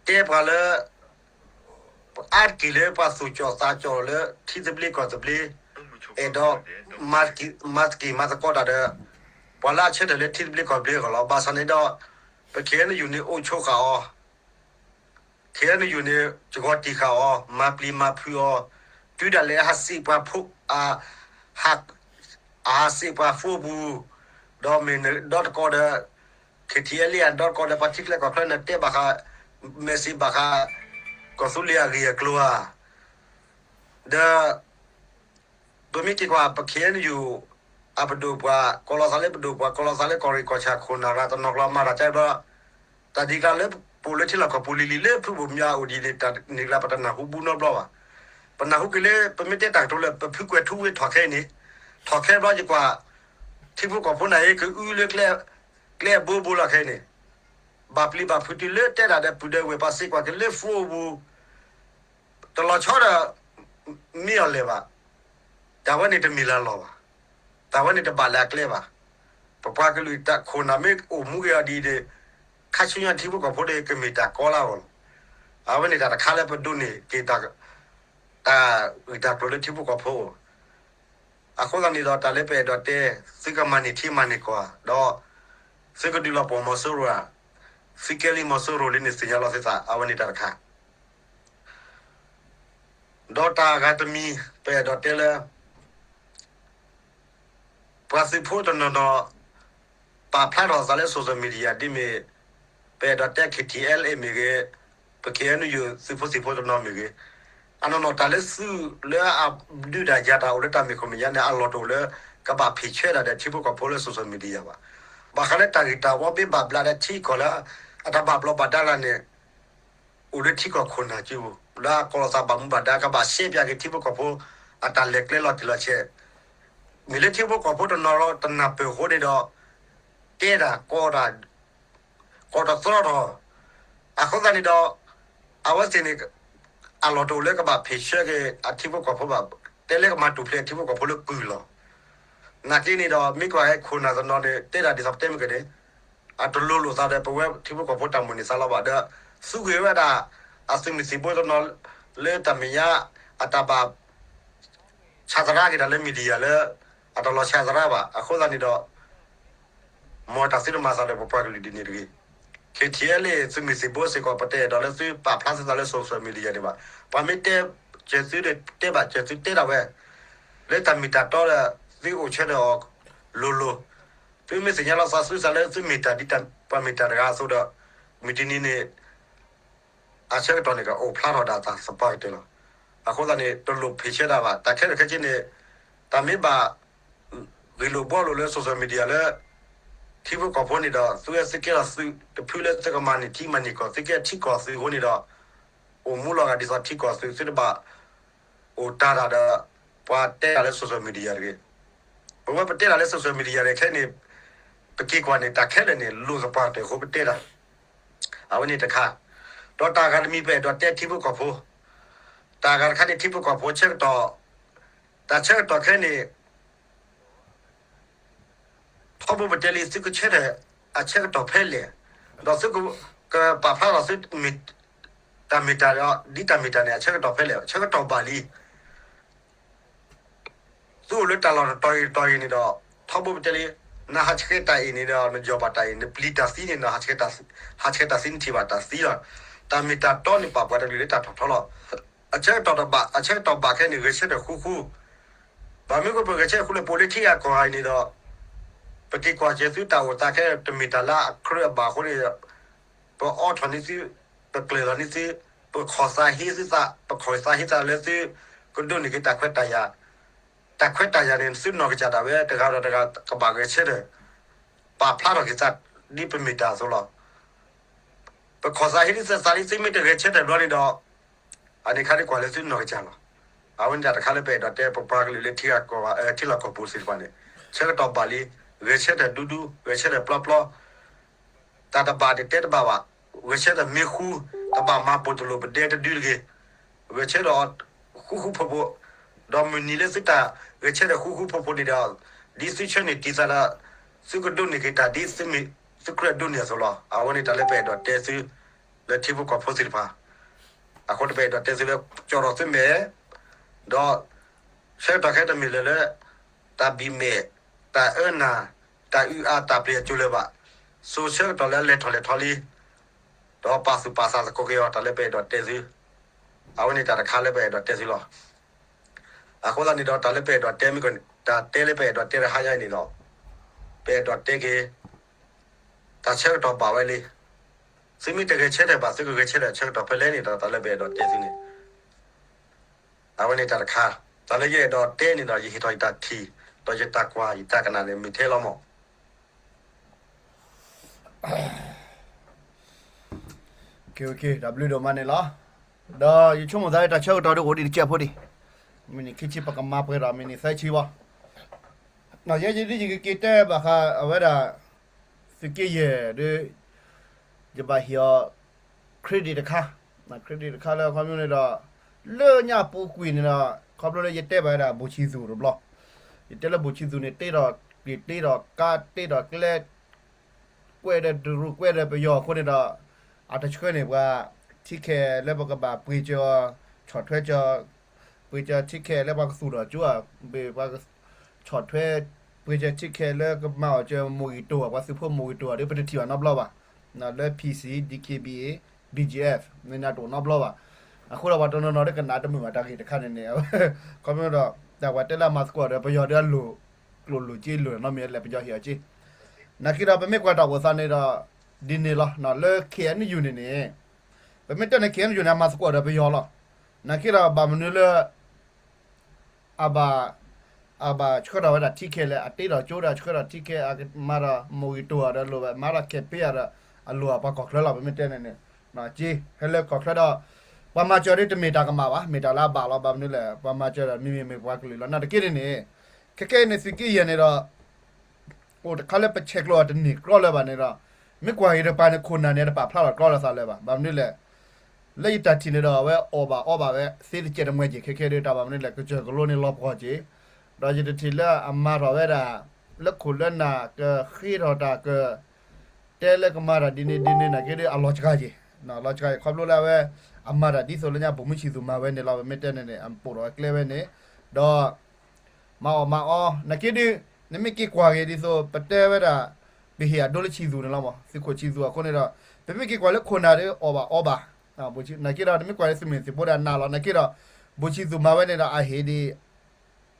တဲပှၤလၢ အါတက့ၢ်လၢပှၤသူၣ်ကၠီၣ်သးကၠီၣ်လၢထံသဘျ့ကီၢ်သဘျ့ အဲၣ်ဒိး မၤသက့ၤမၤသကိးတၢ်ဒီး ပှၤလၢအဆၢထၢၣ်လၢထံသဘျ့ကီၢ်သဘျ့အဂီၢ်လီၤ. ဘၣ်ဆၣ်န့ၣ်ဒီး ပ K N U န့ၣ် အိၣ်ဆိးဃာ်အီၤ K N U န့ၣ် ကဂီၤတံၢ်ဃာ်အီၤ, မၤပျံၤမၤဖုးအီၤ, တုၤဒၣ်လဲာ်ဟးစံးပှၤဖိ, ဟးစံးပှၤဖိပူၤ, ဒီးမ့ၢ်နဒီတကီၢ်ဒီး K T L A အဒီတကီၢ်ဒီး ပှၤထံချၢကီၢ်ချၢန့ၣ် တဲဘၣ်ဃး message ဘၣ်ဃး ကီၢ်သူလ့ၤအဂ့ၢ်အကျိၤဧါ, ဒီး ပမ့ၢ်က့ၤကွၢ် ပ ခ့ၣ်အဲၣ်ယူၣ် အပဒိၣ်ပှၤ ကီၢ်လီၤသးလၢပဒိၣ်ပှၤ ကီၢ်လီၤသးလၢကီၢ်ရ့ၣ်ကီၢ်ဆၣ်ခိၣ်နၢ်ရၤတနီၤကျီၤမၤတၢ်ကဘျီ တၢ်ဒ်ကျါလၢပအိၣ်လၢထံလီၢ်ကီၢ်ပူၤလံၤလံၤလၢဖုဘိၣ်မၠးအိၣ်ဒံးန့ၣ် တၢ်န့ၣ်ကျါပတနၢ်ဟူဘူးနီတဘျီဘၣ်. ပနၢ်ဟူက့ၤလၢ ပမ့ၢ်တဲတၢ်ကတိၤလၢ ပဖုကွဲၤထူဝ့ထီၣ်ခဲအံၤန့ၣ်, ထီၣ်ခဲဘျီယကွၢ် ထံဖိကီၢ်ဖိန့ၣ် ကအုလၢ ကျဲအဘိဘိလီၤခဲအံၤန့ၣ်, ဘၣ်ပျံၤဘၣ်ဖုးတုၤလၢတဲဒၣ်ဒီးပုၢ်ဒီးဝဲၢ် ပှၤစ့ၢ်ကီးက့ၤလၢ phone ပူၤ တလီၤဆီဒီး မ့ၢ်အီၤလဲၤဘၣ်. တၢ်ဝဲန့ၣ်တမ့ၢ်လၢအလီၢ်ဘၣ်. တၢ်ဝဲန့ၣ်တဘၣ်လၢအကျဲဘၣ်. ပပှၤကလုာ်တၢ်ခိၣ်နၢ်မ့ၢ်အိၣ်မူက့ၤအီၤဒ်အံၤဒီး ခါဆူညါထံဖိကီၢ်ဖိဒီး ကမ့ၢ်တၢ်ကီလၢအဂီၢ်လီၤ. အဝဲန့ၣ်တၢ်တခါလၢပဒိးန့ၢ်က့ၤ တၢ်ဂ့ၢ်တၢ်ကျိၤလၢထံဖိကီၢ်ဖိအဂီၢ် အဃိသတးန့ၣ်ဒီး တၢ်လၢပအဲၣ်ဒိးတဲ သုကမၤန့ၢ်ထံမၤန့ၢ်ကီၢ်ဒီး သုကဒုးလီၤပှီၢ်မီၤစိရိၤဧါ, သုကဲလံမီၤစိရိၤလံန့ၣ် သ့ၣ်ညါလီၤသုသး အဝဲန့ၣ်တၢ်တခါ ဒီးတၢ်အဂၤတမံၤ ပအဲၣ်ဒိးတဲလၢ ပှၤသုးဖိတနီၤနီၤ ပာ်ဖျါထီၣ်သးလၢ social media ဒ်မ့ၢ် ပအဲၣ်ဒိးတဲ KTLA မ့ၢ်ဂ့ၤ, ပ ခ့ၣ်အဲၣ်ယူၣ် သုးဖိသံၣ်ဖိတနီၤမ့ၢ်ဂ့ၤ, အနီၢ်နီၢ်တၢ်လၢသုးလၢအဒုးတၢ်ယၤတၢ်အိၣ်လၢတၢ်မ့ၢ်ခိၣ်မ့ၢ်ယါန့ၣ် အလီၢ်တအိၣ်လၢ ကဘၣ်ဖံးဆၢဒၣ်ဒီးထံဖိကီၢ်ဖိလၢ social media ဘၣ်. ဘၣ်ဃးလၢတၢ်ဂ့ၢ်တၢ်ဝီမ့ၢ်ဘၣ်ဘျးဒီးထံကီၢ်လၢ အတၢ်ဘၣ်ဘျီးဘၣ်ဒါလၢန့ၣ် အိၣ်လၢထံကီၢ်ခိၣ်နၢ်စုပူၤ လၢအကီၢ်လီၤသးဘၣ်မူဘၣ်ဒါ ကဘၣ်ရှဲပၠးက့ၤထံဖိကီၢ်ဖိ အတၢ်လဲၤကျဲလီၤတံၢ်လီၤဆဲး, မ့ၢ်လၢထံဖိကီၢ်ဖိတနီၤတနၢ်ပၢၢ်အဃိန့ၣ်ဒီး တဲဒၣ် ကီတသီထီၣ်, အဃိသတးန့ၣ်ဒီး အဝဲသ့ၣ်န့ၣ် အလီၢ်တအိၣ်လၢကဘၣ်ဖံးဆၢက့ၤအထံဖိကီၢ်ဖိဘၣ်, တဲလၢကမၤတူၢ်ဖျဲးအထံဖိကီၢ်ဖိလၢကုၢ်လီၤ. နာ်က့န့ၣ်ဒီး မ့ၢ်ကွၢ်ဟဲခိၣ်နၢ်တနီၤန့ၣ် တဲဒၣ်ဒ်သိးပတဲမ့ၢ်ကန့ၣ် အတလိၤလိာ်သးဒီးပဝဲထံဖိကီၢ်ဖိတၢ်မိၣ်န့ၢ်သးလီၤဘၣ်ဒီး သူကွၢ်ဝဲဒၣ် အသုးမုၢ်သံၣ်ဘိတနီၤ လၢတၢ်မဲာ်ညါ အတၢ်ဘၣ် ဆါသရၣ်က့ၤတၢ်လၢ media လၢ အတလီၤဆါသရၣ်ဘၣ်. အဃိသတးန့ၣ်ဒီး မ်တၢ်သုတမၤသးဒီးပပှၤကလုာ်ဒ်န့ၣ်တဂ့ၤ. ခ့ၣ်ထံၣ်အဲလ့ၣ် သုးမုၢ်သံၣ်ဘိစ့ၢ်ကီး ပတအဲၣ်ဒိးလၢသုပာ်ဖျါသုသးလၢ social media န့ၣ်ဘၣ်. ပှၤမ့ၢ်တဲစၢၤသုဒီးတဲဘၣ်စၢၤသုတဲဒၣ်ဝဲ လၢတၢ်မ့ၢ်တၢ်တီဒီး သုအိၣ်ဆၢထၢၣ်အီၤလိၤလိၤ, သုမ့ၢ်သ့ၣ်ညါလီၤသးသုသးလၢသုမ့ၢ်တၢ်ဒ်ပှၤမ့ၢ်တၢ်တဂၤအသိးဒီး မုၢ်တနံၤန့ၣ် အဆၢကတီၢ်န့ၣ် ကအိၣ်ဖျါထီၣ်ဒၣ်သးသပှၢ်ကတၢၢ်လီၤ. အဃိသတးန့ၣ် တလိၣ်ဖံးဆၢတၢ်ဘၣ်. တၢ်ခဲလၢာ်ခဲဆ့န့ၣ် တၢ်မ့ၢ်ဘၣ်ဂ့ၢ်လိာ်ဘှီလိာ်လၢ social media လၢ ထံဖိကီၢ်ဖိန့ၣ်ဒီး သုဝဲသုကဲထီၣ်သုးတဖုလၢသုကမၤန့ၢ်ထံမၤန့ၢ်ကီၢ် သုကဲထံကီၢ်သုးအဃိန့ၣ်ဒီး အိၣ်မူလီၤဂာ်ဒ်သိးထံကီၢ်သုး သုတဘၣ်အိၣ်တၢ်တၢ်ဒီး ပှၤတဲတၢ်လၢ social media တဂ့ၤ. ပဝဲပတဲတၢ်လၢ social media န့ၣ် ခဲအံၤန့ၣ် ပက့ၤကွၢ်န့ၣ် တၢ်ခဲလၢာ်န့ၣ် လိၣ်သပှၢ်ကတၢၢ်အဃိပတဲတၢ် အဝဲန့ၣ်တခါ, ဒီးတၢ်ဂၤတမံၤပအဲၣ်ဒိးတဲထံဖိကီၢ်ဖိ, တၢ်ဂၤတခါန့ၣ် ထံဖိကီၢ်ဖိဆၢကတီၢ်, တၢ်ဆၢကတီၢ်ခဲအံၤန့ၣ် ထီဘိပတဲလံ သုကဆၢထၢၣ်အဆၢကတီၢ်ဖဲလဲၣ်, ဒီးသုကပာ်ဖျါထီၣ်သု တၢ်မ့ၢ်တၢ်ဒီး ဒ်တၢ်မ့ၢ်တၢ်န့ၣ် အဆၢကတီၢ်ဖဲလဲၣ် ဆၢကတီၢ်ဘၣ်လံ. သုအိၣ်လၢတၢ်လီၢ်တတီၤအံၤတတီၤအံၤန့ၣ်ဒီး ထီဘိပတဲလံ နဟးဆှဲးတၢ်အံၤန့ၣ်ဒီး နယီၢ်ဘၣ်တၢ်အံၤ နပျံၤတၢ်သံန့ၣ်ဒီး ဟးဆှဲးတၢ်သံ နထံၣ်ဘၣ်တၢ်သံလီၤ. တၢ်မ့ၢ်တၢ်တီန့ၣ် ပာ်ပှၤတကလုာ်လၢတၢ်ထီၣ်ထီလီၤ. အဆၢကတီၢ်တဘၣ် အဆၢကတီၢ်ဘၣ်ခဲအံၤန့ၣ် ဂဲၤဆၢထၢၣ်ဃူဃူ, ဘၣ်မနုၤအဃိပဂဲၤဆၢထၢၣ်ဃူလဲၣ် ပအိၣ်လၢထံဂၤကီၢ်ဂၤအံၤန့ၣ်ဒီး ပက့ၤကွၢ်စၢၤသုတၢ်အိၣ်သးခဲ တမ့ၢ်တၢ်လၢအကြၢးအဘၣ်အဃိန့ၣ် ပအိးထီၣ်န့ၢ်သု, ပကျၢၤလီၤန့ၢ်သု, ပခီၣ်သးဟ့သုသး, ပခီၣ်သးဟ့သးလၢသုကဒိးန့ၢ်က့ၤတၢ်ခွဲးတၢ်ယာ်, တၢ်ခွဲးတၢ်ယာ်န့ၣ် သုနီၢ်ကစၢ်ဒၣ်ဝဲ တဂၤဒီးတဂၤကဘၣ်ဂဲၤဆၢထၢၣ် ပာ်ဖျါထီၣ်က့ၤသး ဒ်ပမ့ၢ်တၢ်အသိးလီၤ. ပခီၣ်သးဟ့သုသးလံ သုမ့ၢ်တဂဲၤဆၢထၢၣ်ဘျီန့ၣ်ဒီး အန့ၣ်ခါဒ်ကွၢ်လၢသုနီၢ်ကစၢ်လီၤ. အဝဲန့ၣ်တၢ်တခါလၢပအဲၣ်ဒိးတဲ ပပှၤကလုာ်လၢထံဂၤကီၢ်ဂၤ ထံလီၢ်ကီၢ်ပူၤသ့ၣ်တဖၣ်န့ၣ် ဆၢကတီၢ်ဘၣ်လံ, ဂဲၤဆၢထၢၣ်ဒူဒူ, ဂဲၤဆၢထၢၣ်ပျီပျီ, တၢ်တဘၣ်တတဲတဘၣ်ဘၣ်, ဂဲၤဆၢထၢၣ်မ့ၢ်ဃူ, တဘၣ်မၤပိာ်တလိာ်ပဒဲတဒုတဂ့ၤ, ဂဲၤဆၢထၢၣ်ဃူဃူဖိးဖိး, ဒီးမုၢ်နံၤလၢသုတၢ်ဂဲၤဆၢထၢၣ်ဃူဃူဖိးဖိးန့ၣ်ဒီး ဒ်သုဆၢန့ၢ်တံၢ်သးဒီး သုကဒိးန့ၢ်က့ၤတၢ်ဒ်သုမ့ၢ်သုကြၢးဒိးန့ၢ်အသိးလီၤ. အဝဲန့ၣ်တၢ်လၢပအဲၣ်ဒိးတဲသု လၢထံဖိကီၢ်ဖိသ့ၣ်တဖၣ် အဃိတပအဲၣ်ဒိးတဲသုလၢ ကၠီၣ်ထီၣ်သုမဲာ်, ဒီး ဆၢကတီၢ်ခဲတမ့ၢ်လၢၤလၢ တၢ်ဘံၣ်မဲာ်, တၢ်အၢနၢ်, တၢ်အုၣ်အါတၢ်ပျံၤအကၠိလၢၤဘၣ်. စိၤဆၢကတီၢ်လၢအလဲၤထီၣ်လဲၤထီလံ, ဒီးပာ်သူၣ်ပာ်သးသကိးက့ၤအီၤ တၢ်လၢပအဲၣ်ဒိးတဲသု, အဝဲန့ၣ်တၢ်တခါလၢပအဲၣ်ဒိးတဲသုလီၤ. အဃိသတးန့ၣ်ဒီး တၢ်လၢပအဲၣ်ဒိးတဲမ့ၢ်က တၢ်တဲလၢပအဲၣ်ဒိးတဲတဟါညါအံၤန့ၣ်ဒီး ပအဲၣ်ဒိးတဲက့ၤ တၢ်ဆၢကတီၢ်ဘၣ်ဝဲလံ. သုမ့ၢ်တဂဲၤဆၢထၢၣ်ဘၣ် သုကဂဲၤဆၢထၢၣ်ဆၢကတီၢ်ဖဲလဲၣ်န့ၣ်ဒီး တၢ်လၢပအဲၣ်ဒိးတဲသုန့ၣ် အဝဲန့ၣ်တၢ်တခါ တၢ်လၢယအဲၣ်ဒိးတဲန့ၣ်ဒီး ယဟ့ၣ်ထီၣ်ယတၢ်ထံၣ် ဒီးယတၢ်ကွၢ်ယတၢ်ကနၣ်န့ၣ် မ့ၢ်ထဲလီၤမၢ်. တၢ်ဘျုးဒိၣ်မးန့ၣ်လီၤ. ဒီးယဆိကမိၣ်သးလၢတၢ်ဆၢကတီၢ်ဒ်အိၣ်ဒံးတစဲးဖိဒံး, မံးနံးခံဆံပကမၤပှဲၤဒီးမံးနံးသၢဆံဘၣ်. ယဲယဒ်ယကက့ၤတဲဘၣ်ဃး အဝဲဒၣ် သုးက့ယဲၢ်ဒီး ယဘၣ်ဟ့ၣ်အီၤ credit တခါ, credit တခါလၢခီဖျိန့ၣ်ဒီး လၢညါပူၤကွံာ်န့ၣ်ဒီး ခီဖျိလၢယတဲဘၣ်ဝဲဒၣ် ဘိၣ်ဆံသူၣ်တဘျီ, ယတဲလၢဘိၣ်ဆံသူၣ်န့ၣ် တ့ထီၣ်က့ၤ တ့ထီၣ်ကါ တ့ထီၣ်ကျဲ ကွဲးဒီးတရူး ကွဲးဒီးပယီၤအဃိန့ၣ်ဒီး အတဆှၢန့ၢ်ပှၤ ထံခဲလၢပကဘၣ်ပှ့ၤကၢၤ ဆီၣ်ထွဲကၢၤ ပှ့ၤကၢၤထံခဲလၢပှၤကသူၣ်ထီၣ်ကၠိဧါ, ပှၤဆီၣ်ထွဲ ပှ့ၤကၢၤထံခဲလၢကမၤအီၣ်ကၢၤမိၢ်ဂံၢ်တိၢ် ပှၤသုးဖိမိၢ်ဂံၢ်တိၢ်ဒီး ပတထံၣ်ဘၣ်နီတဘျီဘၣ်. လၢ P C, D K B A, B G F န့ၣ်တအိၣ်နီတဘျီဘၣ်. အဃိဒီးပှၤတနီၤနီၤဒီးကနၣ်တမုာ်ဘၣ်တၢ်ဂ့ၢ်တခါန့ၣ်န့ၣ် ခီဖျိဒီး တၢ်ပှၤတဲလၢအမၤသကိးဒီး ပယီၤဒီးအလိၣ် ကျိၣ်လိၣ်စ့လိၣ်နီတမံၤလဲၣ် ပယီၤဟ့ၣ်အီၤစ့. နာ်က့ဒီးပမ့ၢ်ကွၢ်တၢ်အိၣ်သးန့ၣ်ဒီး ဒ်န့ၣ်လီၤ. လၢ K N U န့ၣ်န့ၣ် ပမ့ၢ်တဲန့ၣ် K N U န့ၣ် အမၤသကိးဒီးပယီၤလီၤ. နာ်က့ဒီးဘၣ်မနုၤလၢ အဘၣ် အဘၣ်ဆှၢထီၣ်ဝဲဒၣ်ထံခဲလၢာ် အတ့ထီၣ်ကၠိဒီးဆှၢထီၣ်ထံခဲ အမၤဒီးမိၢ်ဂံၢ်တိၢ်ဒီးလိၣ်ဝဲ မၤဒီး campaign ဒီး အလိၣ်အပှၤကီၢ်ချၢလီၤ ပမ့ၢ်တဲန့ၣ်န့ၣ်. က့ ဟဲလၢကီၢ်ချၢဒီး ပှၤမၤစၢၤဒ်တမ့ၢ်တၢ်ကမၣ်ဘၣ် မ့ၢ်တၢ်လၢအဘၣ်လီၤ ဘၣ်မနုၤလဲၣ် ပှၤမၤစၢၤဒီးမ့မ့ၢ်မ့ၢ်ပှၤကလုာ်လီၤ နာ်သက့န့ၣ်န့ၣ် ခဲကဲအံၤန့ၣ် သုးက့ယဲၢ်န့ၣ်ဒီး အိၣ်တခါလၢပဆဲးကျိးအီၤတန့ၢ်ကြီလၢၤဘၣ်န့ၣ်ဒီး မ့ၢ်ကွၢ်ဂ့ၤတပၤန့ၣ် ခိၣ်နၢ်န့ၣ် တပာ်ဖျါထီၣ်ကြီလၢၤသးလၢၤဘၣ် ဘၣ်မနုၤလဲၣ် လၢယတၢ်ထံၣ်န့ၣ်ဒီး အဝဲအီၣ်ဘၣ်အီဘၣ်ဝဲ သ့တကဲးတမှဲက့ၤ ခဲကဲဒ်တၢ်ဘၣ်မနုၤလဲၣ် ကစၢၢ်ကလိန့ၣ်လီၤပှီၢ်က့ၤ ဒီးယတထံၣ်လၢအမၤထီၣ်ဝဲဒၣ် လၢခိၣ်လၢနၢ် ကဃ့ထီၣ်တၢ်က တဲလၢကမၤတၢ်ဒ်န့ၣ်ဒ်န့ၣ်နာ်က့ဒ်အလီၤစှၤက့ၤ လီၤစှၤက့ၤ ခီဖျိလၢအဝဲ အမၤတၢ်ဒ်သိးလၢညါ ဘိၣ်မုၢ်ဆံးသူၣ်မၤဝဲန့ၣ်လီၤ ပမ့ၢ်တဲန့ၣ်န့ၣ် အပိာ်ထီၣ်ဝဲကျဲဝဲန့ၣ် ဒီး မၤအီၣ်မၤအီ နာ်က့ဒ် နမ့ၢ်က့ၤကွၢ်က့ၤဒ်သိး ပတဲဝဲဒၣ် ပဟ့ၣ်အဒိလၢဆံးသူၣ်န့ၣ်လီၤမး သုးခိၣ်ဆံးသူၣ်အဃိန့ၣ်ဒီး ပမ့ၢ်က့ၤကွၢ်လၢခိၣ်နၢ်ဒီး အီၣ်ဘၣ်အီဘၣ် နာ်က့ဒီး နမ့ၢ်ကွၢ်လၢသုးမုၢ်သံၣ်ဘိဒီးအနးလီၤ နာ်က့ဒီး ဘိၣ်ဆံးသူၣ်မၤဝဲန့ၣ်ဒီး အဟ့ၣ်ဒ်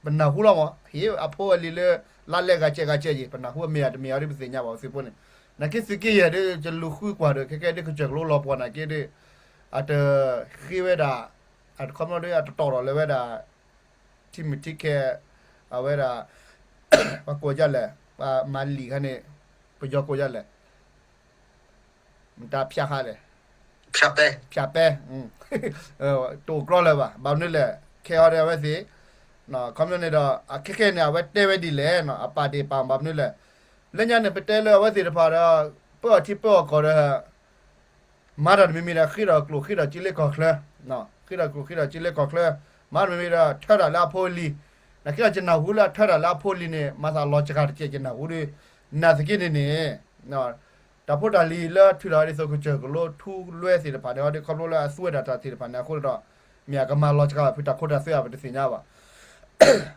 ပနၢ်ဟူလီၤမး ဟ့ၣ်အဖိအလံၤလၢ လါလဲဂၤကဲဂၤကဲယံၤ ပနၢ်ဟူအမ့ၢ်အတမ့ၢ်အီၤဒ်ပသ့ၣ်ညါဘၣ်သုးဖိန့ၣ် နာ်က့သုးက့ယဲၢ်ဒ် ယလူၤဃုကွၢ်ဒီး ခဲကဲဒ်ကစၢၢ်ကလိလီၤပှီၢ်နာ်က့ဒ် အတဃ့ဝဲဒၣ် အခီပညီဒ်အတတီၢ်ထီၣ်လၢၤဝဲဒၣ် ထံမုၢ်ထံခဲ အဝဲဒၣ် ပှၤကိးဒ်လဲၣ် ပှၤမၤလံာ်ခါန့ၣ် ပယီၤကိးဒ်လဲၣ် မတၤဖၠးခါလဲၣ် ဖၠးပဲ ဖၠးပဲ တအိၣ်ကြီလၢၤဘၣ် ဘၣ်မနုၤလဲၣ် ခဲအံၤဒီးအဝဲသ့ၣ် ခီပညီန့ၣ်ဒီး အခဲခဲန့ၣ် အဝဲတဲဝဲဒ်လဲၣ် အပာ်ဒ့ၣ်ပာ်ဘၣ်မနုၤလဲၣ် လၢညါန့ၣ် ပတဲလၢအဝဲသ့ၣ်တဖၣ်ဒီး ပၢအီၣ်ထံပၢအီၣ်ကီၢ်ဒီး မၤတၢ်တမံၤမံၤဒီး ဃ့ထီၣ်ကျိၣ်ဃ့ထီၣ်ကၠ့လၢကီၢ်ချၢ, ဃ့ထီၣ်ကျိၣ်ဃ့ထီၣ်ကၠ့လၢကီၢ်ချၢ, မၤတၢ်တမံၤမံၤဒီး ထၢတၢ်လၢအဖိအလံၤ, နာ်က့ဒီး ယနၢ်ဟူလၢအထၢတၢ်လၢအဖိအလံၤန့ၣ် မၤသးလီၤစှၤတကဲး ယနၢ်ဟူဒီး နာ်သက့န့ၣ်န့ၣ် တၢ်ဖိတၢ်လံၤလၢထုးထီၣ်ဒ်သိး ကစၢၢ်ကလိထူလွဲသ့ၣ်တဖၣ်န့ၣ် အီၤဒ်ခီဖျိလၢအသူဝဲဒၣ်တၢ်သ့ၣ်တဖၣ်န့ၣ် အဃိဒီး မ့ၢ်အကမၤလီၤစှၤဘၣ်ဖုတၢ်ခိတၢ်သွဲအပတသ့ၣ်ညါဘၣ်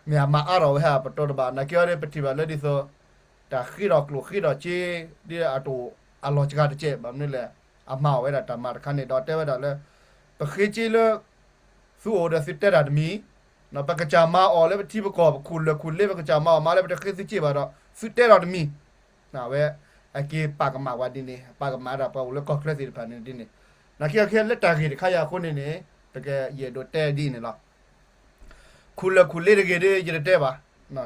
မ့ၢ်အမၤအါထီၣ်ဝဲဟဲပတီၢ်တဘၣ် နာ်က့အီၤဒ်ပထံၣ်ဘၣ်လၢဒ်သိး တၢ်ဃ့ထီၣ်ကျိၣ်ဃ့ထီၣ်ကၠ့ ဒ်အတအိၣ်အလီၤစှၤတကဲး ဘၣ်မနုၤလဲၣ် အမၤအီၣ်ဝဲဒၣ်တၢ်မၤတခါန့ၣ် ဒီးတဲဝဲဒၣ်လၢ ပဃ့ကၠ့လၢ သုအိၣ်ဒီးသုတဲတၢ်တမံၤ, ပကစၢ်မၤအီၣ်လၢပထံပကီၢ် ပခူၣ်လၢၢ်ခူၣ်လ့ ပကစၢ်မၤအီၣ်မးလၢပတဃ့သုကၠ့ဘၣ်ဒီး သုတဲဒီးတမံၤ, အဝဲ အက့ၤပာ်ကမၣ်ဝဲဒ်န့ၣ် ပာ်ကမၣ်ဒၣ်ပှၤအိၣ်လၢကီၢ်ချၢသ့ၣ်တဖၣ်န့ၣ်ဒ်န့ၣ်, နာ်က့အီၤခဲလၢတၢ်ဂ့ၢ်တခါအံၤအဃိန့ၣ်န့ၣ် ပကယအဲၣ်ဒိးတဲဒ်န့ၣ်လီၤ. ခူၣ်လၢၢ်ခူၣ်လ့တဂ့ၤဒီး ယတတဲဘၣ်,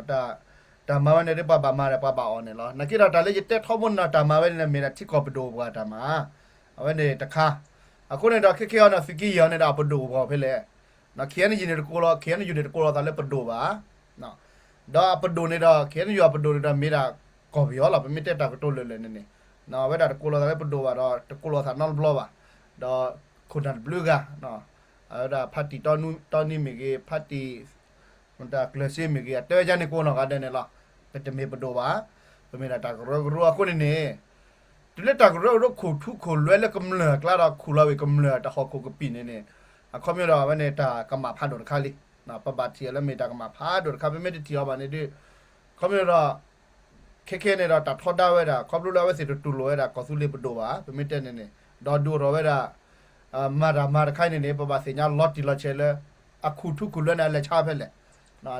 တၢ်မၤဝဲန့ၣ်ဒ်ပှၤဘၣ်မၤဒီးပှၤဘၣ်အီၣ်န့ၣ်လီၤ. နာ်က့ဒီးတၢ်လၢယတဲထီဘိန့ၣ်ဒီး တၢ်မၤဝဲန့ၣ် မ့ၢ်ဒၣ်ထံကီၢ်ပဒိၣ်ပှၤတၢ်မၤ, အဝဲန့ၣ်တခါ, အဃိန့ၣ်ဒီးခဲခဲအံၤန့ၣ် သုးက့ယဲၢ်အံၤန့ၣ်ဒီး အပဒိၣ်ပှၤဖဲလဲၣ်, ခဲအံၤန့ၣ်ယန့ၣ်တကိးလီၤ ခဲအံၤန့ၣ်ယန့ၣ် တကိးလီၤသးလၢပဒိၣ်ဘၣ် ဒီးအပဒိၣ်န့ၣ်ဒီး ခဲအံၤန့ၣ်ယအပဒိၣ်န့ၣ်ဒီး မ့ၢ်ဒၣ်ကီၢ်ပယီၤလီၤ ပမ့ၢ်တဲတၢ်ကတိၤလၢာ်လၢာ်န့ၣ်န့ၣ်, အဝဲဒၣ်တကိးလီၤသးလၢပဒိၣ်ဘၣ်ဒီး တကိးလီၤသးနီတဘျီဘၣ်, ဒီးခိၣ်နၢ်တဘျုးဂၤ, အဝဲဒၣ်ဖါတံၢ်တီနံမ့ၢ်ဂ့ၤ ဖါတံၢ် မတၤကျၢၤစ့မ့ၢ်ဂ့ၤ အတဲဝဲဒ်န့ၣ်ကိးနီၢ်ဂၤဒဲးန့ၣ်လီၤ. ပတမ့ၢ်ပဒိၣ်ဘၣ်, ပမ့ၢ်ဒၣ်တၢ်ကရၢကရိအဃိန့ၣ်န့ၣ်, တုၤလၢတၢ်ကရၢကရိခိၣ်ထူခိၣ်လွဲလၢကမျၢၢ်အကျါဒီး ခူၣ်လီၤဝံၤကမျၢၢ်တၢ်ဟီၣ်ခိၣ်ကပံာ်န့ၣ်န့ၣ်, အခီပညီဒီးအဝဲန့ၣ်တၢ်ကမၣ်ဖးဒိၣ်တခါလံ. ပဘၣ်ထံၣ်အီၤလၢမ့ၢ်တၢ်ကမၣ်ဖးဒိၣ်တခါ ပမ့ၢ်တထံၣ်အီၤဘၣ်န့ၣ်ဒီး, အခီပညီဒီး ခဲခဲန့ၣ်ဒီးတၢ်ထီဒါဝဲဒၣ် ခီဖျိလၢအဝဲသ့ၣ်တတူၢ်လိာ်ဝဲဒၣ်ကီၢ်သူလ့ၤပဒိၣ်ဘၣ် ပမ့ၢ်တဲန့ၣ်န့ၣ် ဒီးဒုးအိၣ်ထီၣ်ဝဲဒၣ် မၤတၢ်မၤတခါအံၤန့ၣ်န့ၣ် ပဘၣ်သ့ၣ်ညါလီၤတံၢ်လီၤဆဲးလၢ အခိၣ်ထူခိၣ်လွဲန့ၣ် အလဲၤဆါဖဲလဲၣ်,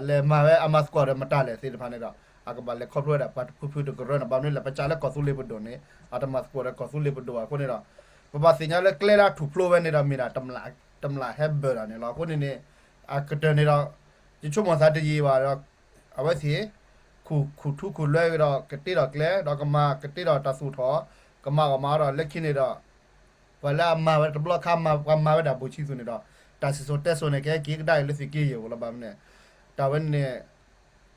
လဲၤမၤဝဲအမၤသကိးဒီးမတၤလဲၣ်သ့ၣ်တဖၣ်န့ၣ်ဒီး အကဘၣ်လဲၤခီဖျိဝဲဒၣ်ပှၤတဖုဖုတကရၢန့ၣ် ဘၣ်မနုၤလဲၣ် ပစံးလၢကီၢ်သူလ့ၤပဒိၣ်န့ၣ် အတမၤသကိးဒီးကီၢ်သူလ့ၤပဒိၣ်ဘၣ်အဃိန့ၣ်ဒီး ပဘၣ်သ့ၣ်ညါလၢကျဲလၢအထူၣ်ဖျိဝဲန့ၣ်ဒီးမ့ၢ်ဒၣ် တမျၢ်ဟဲဘၢၣ်တၢ်န့ၣ်လီၤ. အဃိန့ၣ်န့ၣ် အကတၢၢ်န့ၣ်ဒီး ယဆိကမိၣ်သးတယံာ်ဘၣ်ဒီး အဝဲသ့ၣ် ခူၣ်ထူခူၣ်လွဲကဒီး ကတ့ဒီးကျဲ ဒီးကမၤကတ့ဒီးတၢ်သူၣ်ထီၣ် ကမၤအီၣ်မၤအီဒီး လၢခံန့ၣ်ဒီး ပှၤလၢအမၤဝဲတဘျီခါ ပှၤမၤဝဲဒၣ်ဘူးဆံသူၣ်န့ၣ်ဒီး တၢ်စံၣ်စိၤတဲစိၤန့ၣ် ကဟဲက့ၤကဒါအံၤလၢသုးက့ယဲၢ်ပူၤလီၤ. ဘၣ်မနုၤလဲၣ် တၢ်ဝဲန့ၣ်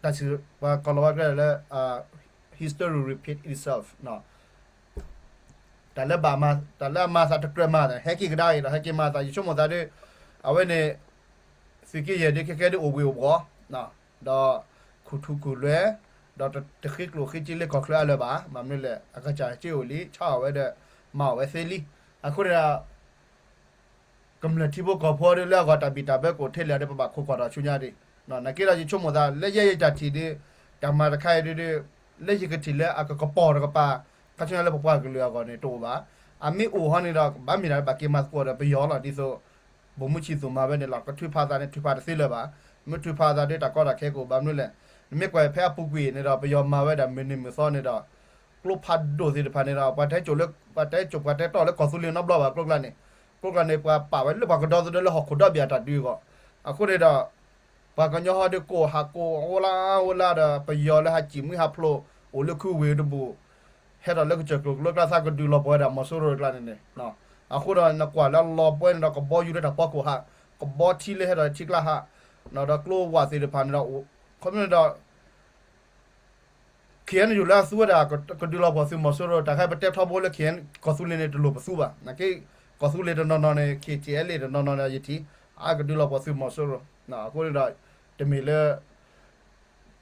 တၢ်စံၣ် ပှၤကိးလီၤဝဲကျဲလၢ history repeat itself တၢ်လၢဘၣ်မၤ တၢ်လၢအမၤသးတကြၢးမၤ ဟဲက့ၤကဒါအံၤဒီး ဟဲက့ၤမၤသး ယဆိကမိၣ်သးဒီး အဝဲန့ၣ် သုးက့ယဲၢ်ဒ်ခဲကဲဒ်အိၣ်ဘှံးအိၣ်ဘှီၣ် ဒီးခူၣ်ထူခူၣ်လွဲ ဒီးတဃ့ကျိၣ်ဃ့စ့လၢကီၢ်ချၢအလၢၤဘၣ်. ဘၣ်မနုၤလဲၣ် အကစၢ်စ့အိၣ်လံ ဆါအီၣ်ဝဲဒီး မၤအီၣ်ဝဲသ့လံ. အဃိန့ၣ်ဒီး ကမျၢၢ်ထံဖိကီၢ်ဖိဒီး လၢအဂီၢ်တၢ်ဘံၣ်တၢ်ဘၢကအိၣ်ထဲလဲၣ်ဒီး ပဘၣ်ခိးကွၢ်ဒီးဆူညါဒံး. နာ်က့ဒီး ယဆိကမိၣ်သး လၢယဲယတၢ်ထံၣ်ဒီး တၢ်မၤတခါအံၤဒီး လၢယကထံၣ်လၢအကကပီၤတကပၤ ခါဆူညါလၢပပှၤကလုာ်အဂီၢ်န့ၣ် တအိၣ်ဘၣ်. အမ့ၢ်အိၣ်ဟီန့ၣ်ဒီး ဘၣ်မ့ၢ်ဒၣ်လၢဘၣ်က့ၤမၤသကိးဒီးပယီၤလီၤ. ဒ်သိး ဗိုလ်မှူးချစ်သူ မၤဝဲန့ၣ်လီၤ. ကထုးဖးသးန့ၣ် ထုးဖးတသ့လၢၤဘၣ်. မ့ၢ်ထုးဖးသးဒီး တၢ်ကီတၢ်ခဲကအိၣ် ဘၣ်မနုၤလဲၣ်. နမ့ၢ်ကွၢ်ဖဲအပူၤကွံာ်န့ၣ်ဒီး ပယီၤမၤဝဲဒၣ်မုၢ်နံၤမုၢ်သီန့ၣ်ဒီး ကျိဖးဒိၣ်သ့ၣ်တဖၣ်န့ၣ်ဒီး ပှၤတဲစိာ်လၢ ပှၤတဲစိာ်ပှၤတဲတီၢ်လၢကီၢ်သူလ့ၤနီတဘျီဘၣ် ကျိကျါန့ၣ်. ကျိကျါန့ၣ် ပှၤပာ်ဝဲလၢပှၤကဒီသဒၢလၢဟီၣ်ခိၣ်ဒီဘ့ၣ်အတၢ်ဒုးအဂီၢ်. အဃိန့ၣ်ဒီး ပှၤကညီဟီဒီးကိးဟးကိးအိၣ်လၢအိၣ်လၢဒီး ပယီၤလၢဟးစံၣ်မှံဟးဖျိး အိၣ်လၢခုဝ့ၢ်တဘူၣ် ဟဲထီၣ်လၢကစၢၢ်ကျိၤကျိကျါသးကဒုးလီၤပှီၢ်ဝဲဒၣ်မီၤစိရိၤတကျါန့ၣ်န့ၣ်. အဃိဒီးနကွၢ်လၢလီၤပှီၢ်န့ၣ်ဒီး ကဘီယူၤလၢတၢ်ဖီခိၣ်ဟး ကဘီထံလၢဟဲထီၣ်ထံကျါဟး ဒီးကျိဝးသ့ၣ်တဖၣ်န့ၣ်ဒီး ခီဖျိန့ၣ်ဒီး KNU လၢအသူဝဲဒၣ် ကဒုးလီၤပှီၢ်သုးမီၤစိရိၤ တၢ်ခါပတဲထီဘိလၢ KN ကီၢ်သူလ့ၤန့ၣ် တလိၣ်ပသူဘၣ်. နာ်က့ ကီၢ်သူလ့ၤတနီၤနီၤန့ၣ် KTLA တနီၤနီၤန့ၣ် ယထံၣ် အကဒုးလီၤပှီၢ်သုးမီၤစိရိၤ. အဃိန့ၣ်ဒီး တမ့ၢ်လၢ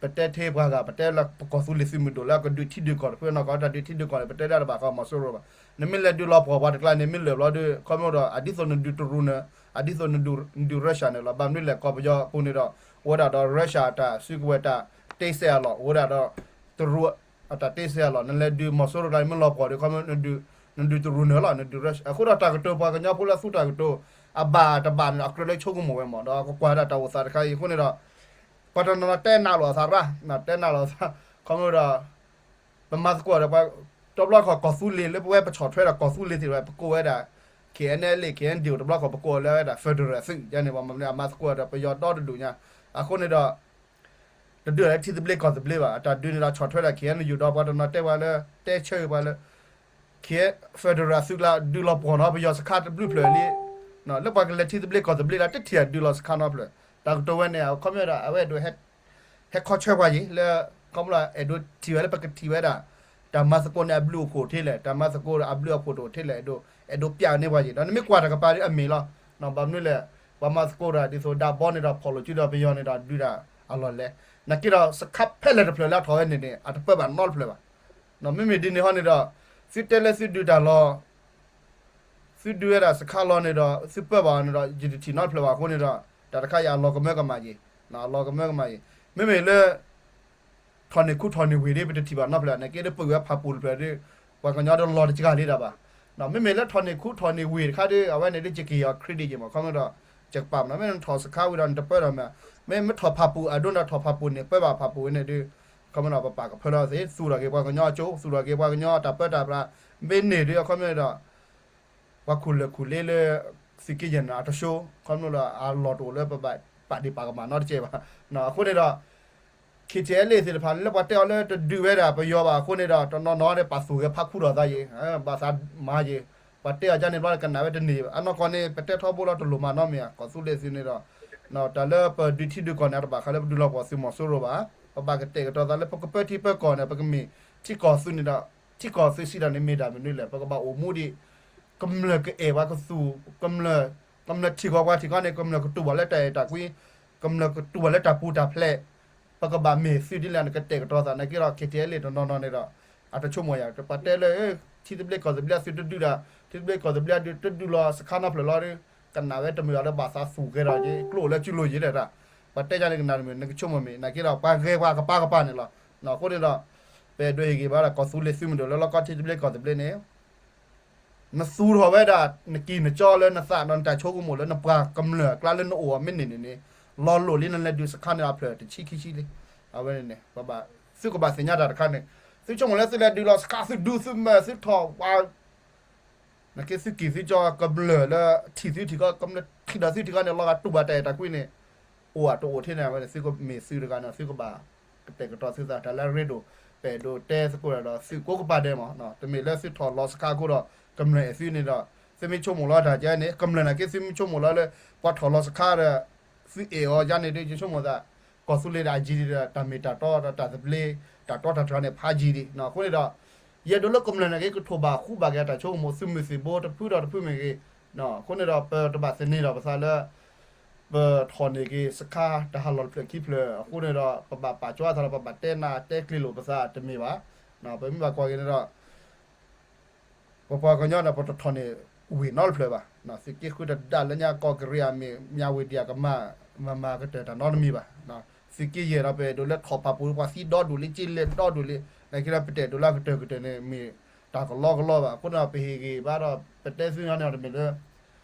ပတဲထဲပှၤဂၤ ပတဲလၢပကီၢ်သူလ့ၤသုးမုၢ်ဒိၣ်လၢအကဒုးထံဒုးကီၢ်တဖုနီၢ်ကီၢ် တၢ်ဒုးထံဒုးကီၢ်န့ၣ် ပတဲဒၣ်တဘၣ်ဃးမီၤစိရိၤဘၣ်. နမ့ၢ်လဲၤဒုးလီၤပှီၢ်ပှၤတကျါန့ၣ် မ့ၢ်လၢာ်ဘျီဒီး ခီဖျိဒီး အဒ်သိးနဒုးတရူးန့ၣ် အဒ်သိးနဒုး နဒုး Russia န့ၣ်လီၤ. ဘၣ်မနုၤလဲၣ် ကီၢ်ပယီၤအပူၤန့ၣ်ဒီး အိၣ်ဝဲဒၣ်ဒီး Russia အတၢ်စုကဝဲၤတၢ်တ့စဲးအလီၢ် အိၣ်ဝဲဒၣ်ဒီး တရူးအတၢ်တ့စဲးအလီၢ် နလဲၤဒုးမီၤစိရိၤကျါန့ၣ် မ့ၢ်လီၤပှီၢ်ဒီး ခီဖျိ နဒုးတရူးန့ၣ်လီၤ နဒုး Russia. အဃိဒီးတၢ်ကတိၤပှၤကညီဖိလၢသူတၢ်ကတိၤ အဘၣ်တဘၣ်န့ၣ်ဒီး အကြၢးလၢဆိကမိၣ်ဝဲမး ဒီးကကွၢ်ဒၣ်တၢ်အိၣ်သးတခါအံၤအဃိန့ၣ်ဒီး ပှၤတနီၤနီၤတဲနးလိာ်အသးရၣ် တဲနးလိာ်အသး ခီဖျိဒီး ပမၤသကိးဒီးပှၤ တဘျီခီၣ်ကီၢ်သူလ့ၤလၢပဝဲပဆီၣ်ထွဲဒီးကီၢ်သူလ့ၤသ့ၣ်တဖၣ် ပကိးဝဲဒၣ် KNLA KNDO တဘျီခီၣ်ပကိးလၢဝဲဒၣ် federal သုး ယန့ၣ် ပှၤမၤမနုၤအမၤသကိးဒီးပယီၤဒီတဒူၣ်ညါ အဃိန့ၣ်ဒီး တဒုးလၢထံသဘျ့ကီၢ်သဘျ့ဘၣ် အတၢ်ဒုးန့ၣ်ဒီးဆီၣ်ထွဲဒၣ် KNU ဒီးပှၤတနီၤတဲပှၤလၢ တဲဆၢဂ့ၤပှၤလၢ K federal သုးကျါ ဒုးလီၤပှီၢ်နီၤ ပယီၤစခါတဘျုးဖျၢၣ်လံ လၢပှၤကလဲၤထံသဘျ့ကီၢ်သဘျ့လၢတထံၣ်အဒုးလီၤစခါနီတဖျၢၣ် တၢ်ကတိၤဝဲန့ၣ် အခီပညီဒီး အဝဲအဲၣ်ဒိး ဟဲခီဆၢပှၤယံၤလၢ ခီဖျိအဲၣ်ဒိးထံၣ်ဝဲလၢပကထံၣ်ဝဲဒၣ် တၢ်မၤသကိးန့ၣ်အဘျုးအဖှိၣ်ထဲလဲၣ် တၢ်မၤသကိးအဘျုးအဖှိၣ်တအိၣ်ထဲလဲၣ် အဲၣ်ဒိး အဲၣ်ဒိးပျးန့ၢ်ပှၤယံၤ ဒီးနမ့ၢ်ကွၢ်တၢ်ကပၤဒီးအမ့ၢ်လီၤ ဘၣ်မနုၤလဲၣ် ပှၤမၤသကိးတၢ်ဒ်သိးဒၣ်ဘီန့ၣ်ဒီး ဖီၣ်လိာ်စုဒီးပယီၤန့ၣ်ဒီးဒုးတၢ်အလီၢ်လဲၣ် နာ်က့ဒီးစခါဖဲလဲၣ်တဖျၢၣ်လၢအထီၣ်ဝဲန့ၣ်န့ၣ် အတပၢဘၣ်နီတဖျၢၣ်ဘၣ် မ့မ့ၢ်ဒ်န့ၣ်ဟီန့ၣ်ဒီး သုတဲလၢသုဒုးတၢ်လီၤ သုဒုးဝဲဒၣ်စခါလီၤန့ၣ်ဒီး သုပၢဘၣ်အီၤန့ၣ်ဒီး ယတထံၣ်နီတဖျၢၣ်ဘၣ်အဃိန့ၣ်ဒီး တၢ်တခါအံၤအလီၤကမၢကမၣ်ယံၤ အလီၤကမၢကမၣ်ယံၤ မ့မ့ၢ်လၢ ထီၣ်န့ၢ်ခူထီၣ်န့ၢ်ဝ့ၢ်ဒ် ပတထံၣ်ဘၣ်နီတဖျၢၣ် နာ်က့ဒီးပဝဲဖၣ်ပူၤတဖျၢၣ်ဒီး ပှၤကညီဒီးလီၤတကဂၤလံတၢ်ဘၣ် မ့မ့ၢ်လၢထီၣ်န့ၢ်ခူထီၣ်န့ၢ်ဝ့ၢ်တခါဒီး အဝဲန့ၣ်ဒ်ယက့ၤအီၤ credit ယံၤမး ခီဖျိဒီး ယကပာ်မနီၤ မ့ၢ်နထီၣ်စခါဝံၤဒီးနတပၢဒီးမး မ့ၢ်မ့ၢ်ထီၣ်ဖၣ်ပူၤ အဒိန့ၣ်ထီၣ်ဖၣ်ပူၤန့ၣ် ပၢဘၣ်ဖၣ်ပူၤဝဲန့ၣ်ဒီး ခီဖျိဒီးပပာ်ကဖၢလီၤသ့ သူၣ်ထီၣ်က့ၤပှၤကညီအကၠိ သူၣ်ထီၣ်က့ၤပှၤကညီတၢ်ပၢတၢ်ပြး မ့ၢ်န့ၢ်ဒီး ခီဖျိဒီး ပှၤခူၣ်လၢၢ်ခူၣ်လ့လၢ သုးက့ယဲၢ်န့ၣ် အတဆိ ခီဖျိလၢအလီၢ်တအိၣ်လၢပဘၣ်ပာ်ဒံးပာ်ကမၣ်နီတကဲဘၣ် အဃိန့ၣ်ဒီး KTLA သ့ၣ်တဖၣ်န့ၣ် လၢပှၤတဲအီၤလၢတဒုးဝဲဒၣ်ပယီၤဘၣ်အဃိန့ၣ်ဒီး တနီၤနီၤန့ၣ် ပာ်သူၣ်ဂဲၤဖးခူထီၣ်သးယံၤ ဘၣ်သးမၤယံၤ ပှၤတဲအီၤကန့ၣ်ဘျီကနၣ်ဝဲတန့ၢ် အနီၢ်ကီၢ်န့ၣ် ပတဲထီဘိလီၤတလိၣ်မၤနီတမံၤ ကီၢ်သူလ့ၤသုးန့ၣ်ဒီး တၢ်လၢပဒုးထံဒုးကီၢ်န့ၣ် အတဘၣ်ဃးလၢပဒုးလီၤပှီၢ်သုးမီၤစိရိၤဘၣ် ပဘၣ်ကတဲာ်ကတီၤသးလၢပကပၢထံပၢကီၢ်န့ၣ် ပကမ့ၢ်ထံကီၢ်သုးန့ၣ်ဒီး ထံကီၢ်သုးစံးတၢ်န့ၣ်မ့ၢ်တၢ်မနုၤလဲၣ် ပကဘၣ်အိၣ်မူဒံး ကမျၢၢ်ကအဲၣ်ပှၤကသူၣ် ကမျၢၢ် ကမျၢၢ်ထံၣ်ဃီၤပှၤထံၣ်ဃီန့ၣ် ကမျၢၢ်ကတူၢ်ဘၣ်လၢတၢ်အဲၣ်တၢ်ကွံ ကမျၢၢ်ကတူၢ်ဘၣ်လၢတၢ်ပူၤတၢ်ဖျဲး ပကဘၣ်မ့ၢ်သုးဒ်လဲၣ်န့ၣ် ကတဲာ်ကတီၤသး နာ်က့ဒီး KTLA တနီၤနီၤန့ၣ်ဒီး အတဆိကမိၣ်ယၤ ပှၤတဲလၢ ထံသဘျ့ကီၢ်သဘျ့အသုးတဒုးဒီး ထံသဘျ့ကီၢ်သဘျ့အဒုးတဒုးလီၤစခါနီတဖျၢၣ်လီၤဒီး ကနၣ်ဝဲတမုာ်အီၤလၢဘၣ်သးသူၣ်ကဲထီၣ်က့ၤ ကျိၣ်လၢကၠူလိၤယံၤဒီး ပှၤတဲယၤန့ၣ်ကနၣ်တမုာ် နကဆိကမိၣ်မ့ၢ် နာ်က့ဒီး ပှၤဂဲၤပှၤကပၤကပၤန့ၣ်လီၤ. အဃိန့ၣ်ဒီး ပအဲၣ်ဒိးဟ့ၣ်ဂံၢ်ဘါဒီး ကီၢ်သူလ့ၤသုးမုၢ်ဒိၣ်လၢလီၢ်ကီၢ်ထံသဘျ့ကီၢ်သဘျ့န့ၣ် နသူၣ်ထီၣ်ဝဲဒၣ် နကံၢ်နကၠီလၢနသးဒီးနတၢ်ဆိကမိၣ်လၢနပှၤကမျၢၢ်အကျါလၢနအိၣ်အီၤမ့ၢ်န့ၢ်န့ၣ်န့ၣ် လီၤလိၣ်လံနလဲၤဒုးစခါန့ၣ်အဖျၢၣ်တဆံခံဆံလံ. အဝဲန့ၣ်န့ၣ် ပဘၣ် သုကဘၣ်သ့ၣ်ညါတၢ်တခါန့ၣ် သုဆိကမိၣ်လၢသုလဲၤဒုးလီၤစခါသုဒူသုမၢသုထီၣ်ဝါ နာ်က့သုကံၢ်သုကၠီကမျၢၢ်လၢထံၣ်သုထံၣ်ကီ ကမျၢၢ်ထံၣ်ဒီးသုထံၣ်ကီန့ၣ် လီၤဂာ်တူၢ်ဘၣ်တၢ်အဲၣ်တၢ်ကွံန့ၣ် အိၣ်အတအိၣ်ထဲန့ၣ် အဝဲန့ၣ် သုကမ့ၢ်သုတဂၤန့ၣ် သုကဘၣ်ကတဲာ်ကတီၤသုသး တၢ်လၢအရ့ဒိၣ် ပအဲၣ်ဒိးတဲသကိးဒီးသုကိးကပၤဒဲးမး, တမ့ၢ်လၢသုထီၣ်လီၤစခါအဃိဒီး ကမျၢၢ်အဲၣ်သုန့ၣ်ဒီး သုမ့ၢ်ဆိကမိၣ်လီၤတၢ်ကဲန့ၣ် ကမျၢၢ်နာ်က့ သုမ့ၢ်ဆိကမိၣ်လီၤလၢ ပှၤထီၣ်လီၤစခါဒီး သုအဲၣ်အီၤယါန့ၣ်ဒီး ယဆိကမိၣ်သး ကီၢ်သူလ့ၤဒီးအယံၤဒီး တၢ်မ့ၢ်တၢ်တီဒီးတၢ်သဘျ့ တၢ်တီတၢ်တြၢ်န့ၣ် ဖးယံၤဒံး အဃိန့ၣ်ဒီး ယအဲၣ်ဒိးလၢကမျၢၢ်နာ်က့ ကထိၣ်ဘၣ်ဃူဘၣ်က့ၤတၢ်ဆိကမိၣ် သုးမုၢ်သံၣ်ဘိတဖုဒီးတဖုမ့ၢ်ဂ့ၤ, အဃိန့ၣ်ဒီး ပတဘၣ်သန့ၤဒီးပသးလၢ ပထီၣ်န့ၢ်က့ၤစခါ တဟးလီၢ်တဖျၢၣ်ခံဖျၢၣ်အဃိန့ၣ်ဒီး ပဘၣ်ပာ်ကၢသးဒီး ပဘၣ်တဲနၢ်တဲကျ့ၤလိာ်ပသးတမ့ၢ်ဘၣ်. ပမ့ၢ်ဘၣ်ကွၢ်က့ၤန့ၣ်ဒီး ပပှၤကညီဒီး ပတထီၣ်န့ၢ်ဝ့ၢ်နီတဖျၢၣ်ဘၣ်. သုးက့ဃုတဒါလၢညါ ကီၢ်ကရံၣ်အမ့ၢ် မၠးဝ့ၢ်ဒံးအကမၢ် မၤမၤကတၢၢ်တၢ်နီတမံၤဘၣ်. သုးက့ယဲၢ်ဒီး ပအဲၣ်ဒိးလၢထီၣ်ဖးပူၤ ပှၤသံဒီဒူၣ်လံ က့လဲၤဒီဒူၣ်လံ နာ်က့ဒီး ပတအဲၣ်ဒိးလၢအကတၢၢ်ကတၢၢ်န့ၣ် မ့ၢ်တၢ်ကလီကလီဘၣ်. အဃိန့ၣ်ဒီး ပဟ့ၣ်ဂံၢ်ဘါဒီး ပတဲသုန့ၣ်တမ့ၢ်လၢ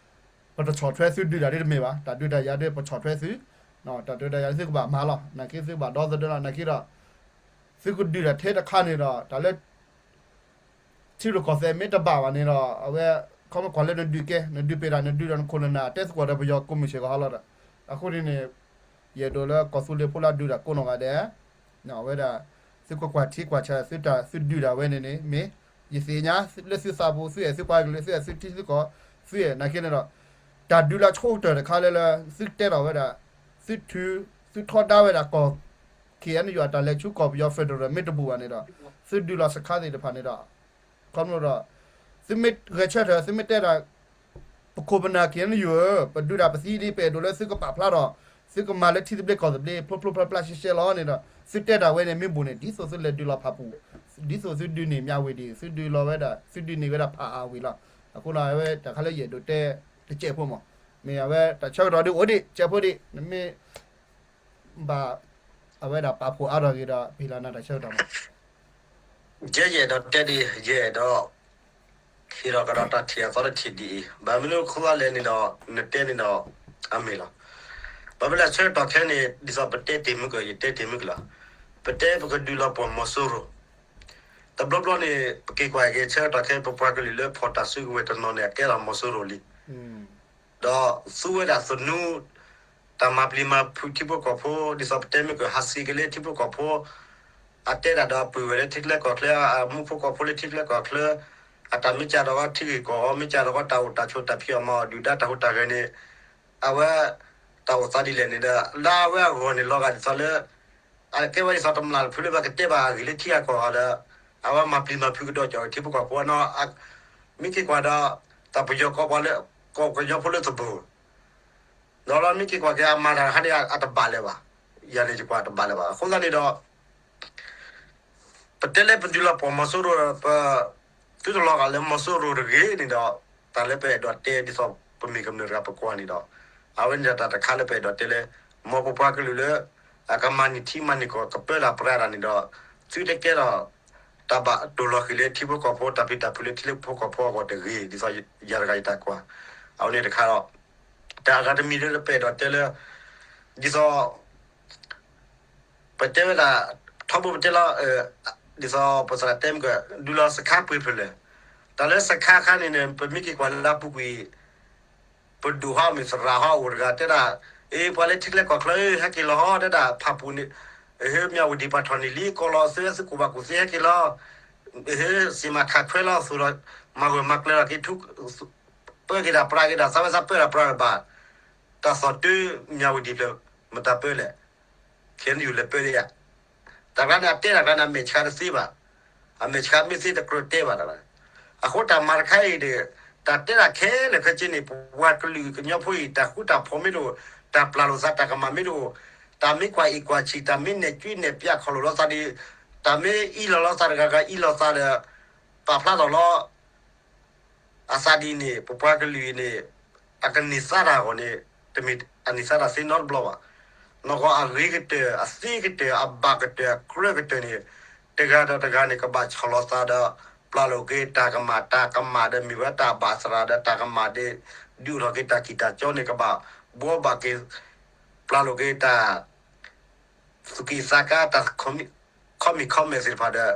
ပတဆီၣ်ထွဲသုဒုးတၢ်ဒ်တမ့ၢ်ဘၣ်. တၢ်ဒုးတၢ်ယၤဒီး ပဆီၣ်ထွဲသု တၢ်ဒုးတၢ်ယၤသုကဘၣ်မၤလီၤ. နာ်က့သုကဘၣ်ဒီသဒၢလီၤ. နာ်က့ဒီး သုကဒုးတၢ်ထဲတခါန့ၣ်ဒီး တၢ်လၢ ထံရူၢ်ကီၢ်သဲးမ့ၢ်တဘၣ်ဘၣ်န့ၣ်ဒီး အဝဲ ခီမ့ၢ်ကွၢ်လၢနဒုးကဲ နဒုးပ့ၤတၢ် နဒုးဒီးနခိၣ်နနၢ် တဲသကိးဒီးပယီၤကိးမုၢ်ဆ့ၣ်ကဟီလီၤဒီး အဃိန့ၣ်န့ၣ် ယအဲၣ်ဒိးလၢကီၢ်သူလ့ၤဖိလၢအဒုးတၢ်ကိးနီၢ်ဂၤဒဲး အဝဲဒၣ် သုကကွၢ်ထံကွၢ်ဆး သုတၢ်သုဒုးတၢ်ဝဲန့ၣ်န့ၣ် မ့ၢ် ယသ့ၣ်ညါလၢသုသးပူၤ သုအဲၣ်သုပှၤကလုာ် သုအဲၣ်သုထံသုကီၢ် သုအဲၣ်နာ်က့န့ၣ်ဒီး တၢ်ဒုးလၢအဆိကတၢၢ်တခါလၢလၢ သုတဲထီၣ်ဝဲဒၣ် သုထုး သုထီဒါဝဲဒၣ်ကီၢ် ခ့ၣ်အဲၣ်ယူၣ် အတၢ်လဲၤဆူကီၢ်ပယီၤ federal မ့ၢ်တဘူၣ်ဘၣ်န့ၣ်ဒီး သုဒုးလီၤစခါသ့ၣ်တဖၣ်န့ၣ်ဒီး ခီဖျိဒီး သုမ့ၢ်ဂဲၤဆၢထၢၣ် သုမ့ၢ်တဲဒၣ် ပခိၣ်ပနၢ် ခ့ၣ်အဲၣ်ယူၣ်ဧၢ ပဒုးတၢ်ပသံလံ ပအဲၣ်ဒိးလၢသုကပာ်ဖျါထီၣ် သုကမၤလၢထံသဘျ့ကီၢ်သဘျ့ ဖျိဖျိဖျါဖျါရှဲရှဲလီၤန့ၣ်ဒီး သုတဲတၢ်ဝဲန့ၣ်မ့ၢ်ဘူၣ်န့ၣ် ဒ်သိးသုလဲၤဒုးလီၤဖးပူၤ ဒ်သိးသုဒုးန့ၢ်မၠးဝ့ၢ်ဒံး သုဒုးလီၤဝဲဒၣ် သုဒုးန့ၢ်ဝဲဒၣ်ဖးအါဝ့ၢ်လီၤ. အဃိန့ၣ် အဝဲတၢ်ခါလၢယအဲၣ်ဒိးတဲတစဲးဖိမး မ့ၢ်အဝဲတၢ်ဆၢကတီၢ်ဒုးအိၣ်ဒံး ကဲးဖိဒံး နမ့ၢ် ဘၣ် အဝဲဒၣ်ပာ်ဖှိၣ်အါထီၣ်က့ၤဒီး ပဟ့ၣ်လီၤနၤတၢ်ဆၢကတီၢ်မး. ယဲယအဲၣ်ဒိးတဲဒ် ယအဲၣ်ဒိး ဟ့ၣ်လီၤကဒီးတၢ်ထံၣ်အသီတထံၣ်ဒ်အံၤ ဘၣ်မနုၤအဃိလဲၣ်န့ၣ်ဒီး နတဲန့ၣ်ဒီး အမ့ၢ်လီၤ. ဘၣ်မနုၤလဲၣ်ဆၢကတီၢ်ခဲအံၤန့ၣ် ဒ်သိးပတဲတ့ၢ်မုၢ်ကၢၢ် ယတဲတ့ၢ်မုၢ်ကၢၢ်လီၤ. ပတဲပကဒုးလီၤပှီၢ်မီၤစိရိၤ တဘျီဘျီန့ၣ် ပက့ၤကွၢ်က့ၤဆၢကတီၢ်ခဲအံၤ ပပှၤကလုာ်လၢဖီၣ်တၢ်စုကဝဲၤတနီၤန့ၣ် အကဲထီၣ်မီၤစိရိၤလံ ဒီးသူဝဲဒၣ်သနူ တၢ်မၤပျံၤမၤဖုးထံဖိကီၢ်ဖိ ဒ်သိးပတဲမ့ၢ်ကဟးစံးက့ၤလၢထံဖိကီၢ်ဖိ အတဲဒၣ်ဒီးပုၢ်ဝဲၢ်လၢထံချၢကီၢ်ချၢ အမူဖိကီၢ်ဖိလၢထံချၢကီၢ်ချၢ အတၢ်မ့ၢ်ကၢ်ဒီးထံဂ့ၢ်ကီၢ်ဂီၤ မ့ၢ်ကၢ်ဒီးတၢ်အိၣ်တၢ်ဆိးတၢ်ဖံးအီၣ်မၤအီၣ်ဒုၣ်ဒါတၢ်ဟူးတၢ်ဂဲၤန့ၣ် အဝဲ တၢ်အိၣ်သးဒ်လဲၣ်န့ၣ်ဒီး လၢအဝဲအဂီၢ်န့ၣ် လီၤဂာ်ဒ်သိးလၢ အကဲဝဲဒ်သိးတမျၢ်တဖုလၢပကတဲဘၣ်အဂ့ၢ်လၢထံဂၤကီၢ်ဂၤဒီး အဝဲမၤပျံၤမၤဖုးကဒီးကီၢ်ထံဖိကီၢ်ဖိနီၤ မ့ၢ်က့ၤကွၢ်ဒီး တၢ်ပယီၤကီၢ်ပှၤလၢ ကီၢ်ကညီဖိလၢသဘိၣ် ဒီးလီၤမ့ၢ်က့ၤကွၢ်က့ၤအမၤတၢ်တခါန့ၣ် အတဘၣ်လၢၤဘၣ်. ယၤန့ၣ်ယကွၢ်တဘၣ်လၢၤဘၣ်. အဃိသတးန့ၣ်ဒီး ပတဲလၢပဒုးလီၤပှီၢ်မီၤစိရိၤဒီး ပ သုတလီၤဂာ်လၢမီၤစိရိၤတဂ့ၤန့ၣ်ဒီး တၢ်လၢပအဲၣ်ဒိးတဲဒ်သိးပမ့ၢ်ကမျၢၢ်တဂၤပကွၢ်န့ၣ်ဒီး အဝဲန့ၣ်ဒီးတၢ်တခါလၢပအဲၣ်ဒိးတဲလၢ မ်ပပှၤကလုာ်လၢ အကမၤန့ၢ်ထံမၤန့ၢ်ကီၢ် ကပၢလၢ်ပြးတၢ်န့ၣ်ဒီး သုတကဲထီၣ် တၢ်ဘၣ်တိၢ်လီၤဃံၤလၢထံဖိကီၢ်ဖိ တၢ်ပျံၤတၢ်ဖုးလၢထံဖိကီၢ်ဖိအဂီၢ်တဂ့ၤ ဒ်သိးယၤတဂၤယတၢ်ကွၢ် အဝဲန့ၣ်တခါဒီး တၢ်အဂၤတမံၤလၢပအဲၣ်ဒိးတဲလၢ ဒ်သိး ပတဲဝဲဒၣ် ထီဘိပတဲလီၤ ဒ်သိးပသရၣ်တဲမ့ၢ်က ဒုးလီၤစခါပှဲၤဖျၢၣ်လၢာ် တၢ်လၢစခါခါန့ၣ်န့ၣ် ပမ့ၢ်က့ၤကွၢ်လၢလါပူၤကွံာ် ပဒိၣ်ဟီမ့ၢ်သရၣ်ဟီအိၣ်တဂၤတဲဒၣ် အ့ ပှၤလၢထံချၢကီၢ်ချၢ ဟဲက့ၤလီၤဟီ တဲဒၣ်ဖးပူၤန့ၣ် အဟ့ မၠးဝတံၤပှၤထီၣ်န့ၢ်လံ ကီၢ်လီၤသ့ဝဲသုကူၣ်ဘၣ်ကူၣ်သ့ဟဲက့ၤလီၤ အဟ့ စံးမၤထးခွဲလီၤ သိၣ်လီၤ မၤဂၢၢ်မၤကျၢၤလီၤက့ၤထူ ပၢက့ၤတၢ်ပြးက့ၤတၢ် သးဝဲသးပၢတၢ်ပြးတဘၣ် တၢ်သီၣ်တုၤမၠးဝတံၤဖျၢၣ် မတၤပၢလဲၣ် ခဲအံၤယလဲၤပၢလံဧါ တၢ်ကျါန့ၣ် အတဲတၢ်ကျါန့ၣ် အမဲာ်ဆှးတသ့ဘၣ်. အမဲာ်ဆှးမ့ၢ်သ့တကြၢးတဲဘၣ်တၢ်. အဃိတၢ်မၤတခါအံၤဒီး တၢ်တဲဒၣ်ခဲလၢာ်ခဲဆ့န့ၣ် ပပှၤကလုာ်ကညီဖိအံၤ တၢ်ဃူတၢ်ဖိးမ့ၢ်တအိၣ်, တၢ်ပျၢ်လိာ်သးတၢ်ကမၣ်မ့ၢ်တအိၣ်, တၢ်မ့ၢ်ကွၢ်အံၣ်ကွၢ်ဆံး, တၢ်မ့ၢ်နဲၣ်ကွံနဲၣ်ပျးခီၣ်လိာ်လိာ်သးဒီး တၢ်မ့ၢ်အံၣ်လီၤလိာ်သးတဂၤဂၤအံၣ်လိာ်သးဒီး ပာ်ဖျါထီၣ်လီၤ အသးဒ်န့ၣ် ပပှၤကလုာ်အံၤန့ၣ် အကန့ၢ်သါတၢ်အဂီၢ်န့ၣ် တမ့ၢ်အန့ၢ်သါတၢ်သ့နီတဘျီဘၣ်. နီၢ်ကီၢ်အဂ့ၤကတၢၢ် အသ့ကတၢၢ် အဘၣ်ကတၢၢ် အကြၢးကတၢၢ်န့ၣ် တဂၤဒီးတဂၤန့ၣ် ကဘၣ်ဆီၣ်လီၤသးဒီး ပျၢ်လိာ်က့ၤတၢ်ကမၣ်, တၢ်ကမၣ်ဒီးမ့ၢ်ဝဲတၢ်ဘၣ်သရၣ်ဒီးတၢ်ကမၣ်ဒီး ဒုးအိၣ်ထီၣ်က့ၤတၢ်ကံၢ်တၢ်ကၠီန့ၣ် ကဘၣ်ဘှီဘၣ်က့ၤ ပျၢ်လိာ်က့ၤတၢ် သူၣ်က့ၣ်သးကါ တၢ် ခီမ့ၢ်ခီမဲာ်သ့ၣ်တဖၣ်ဒီး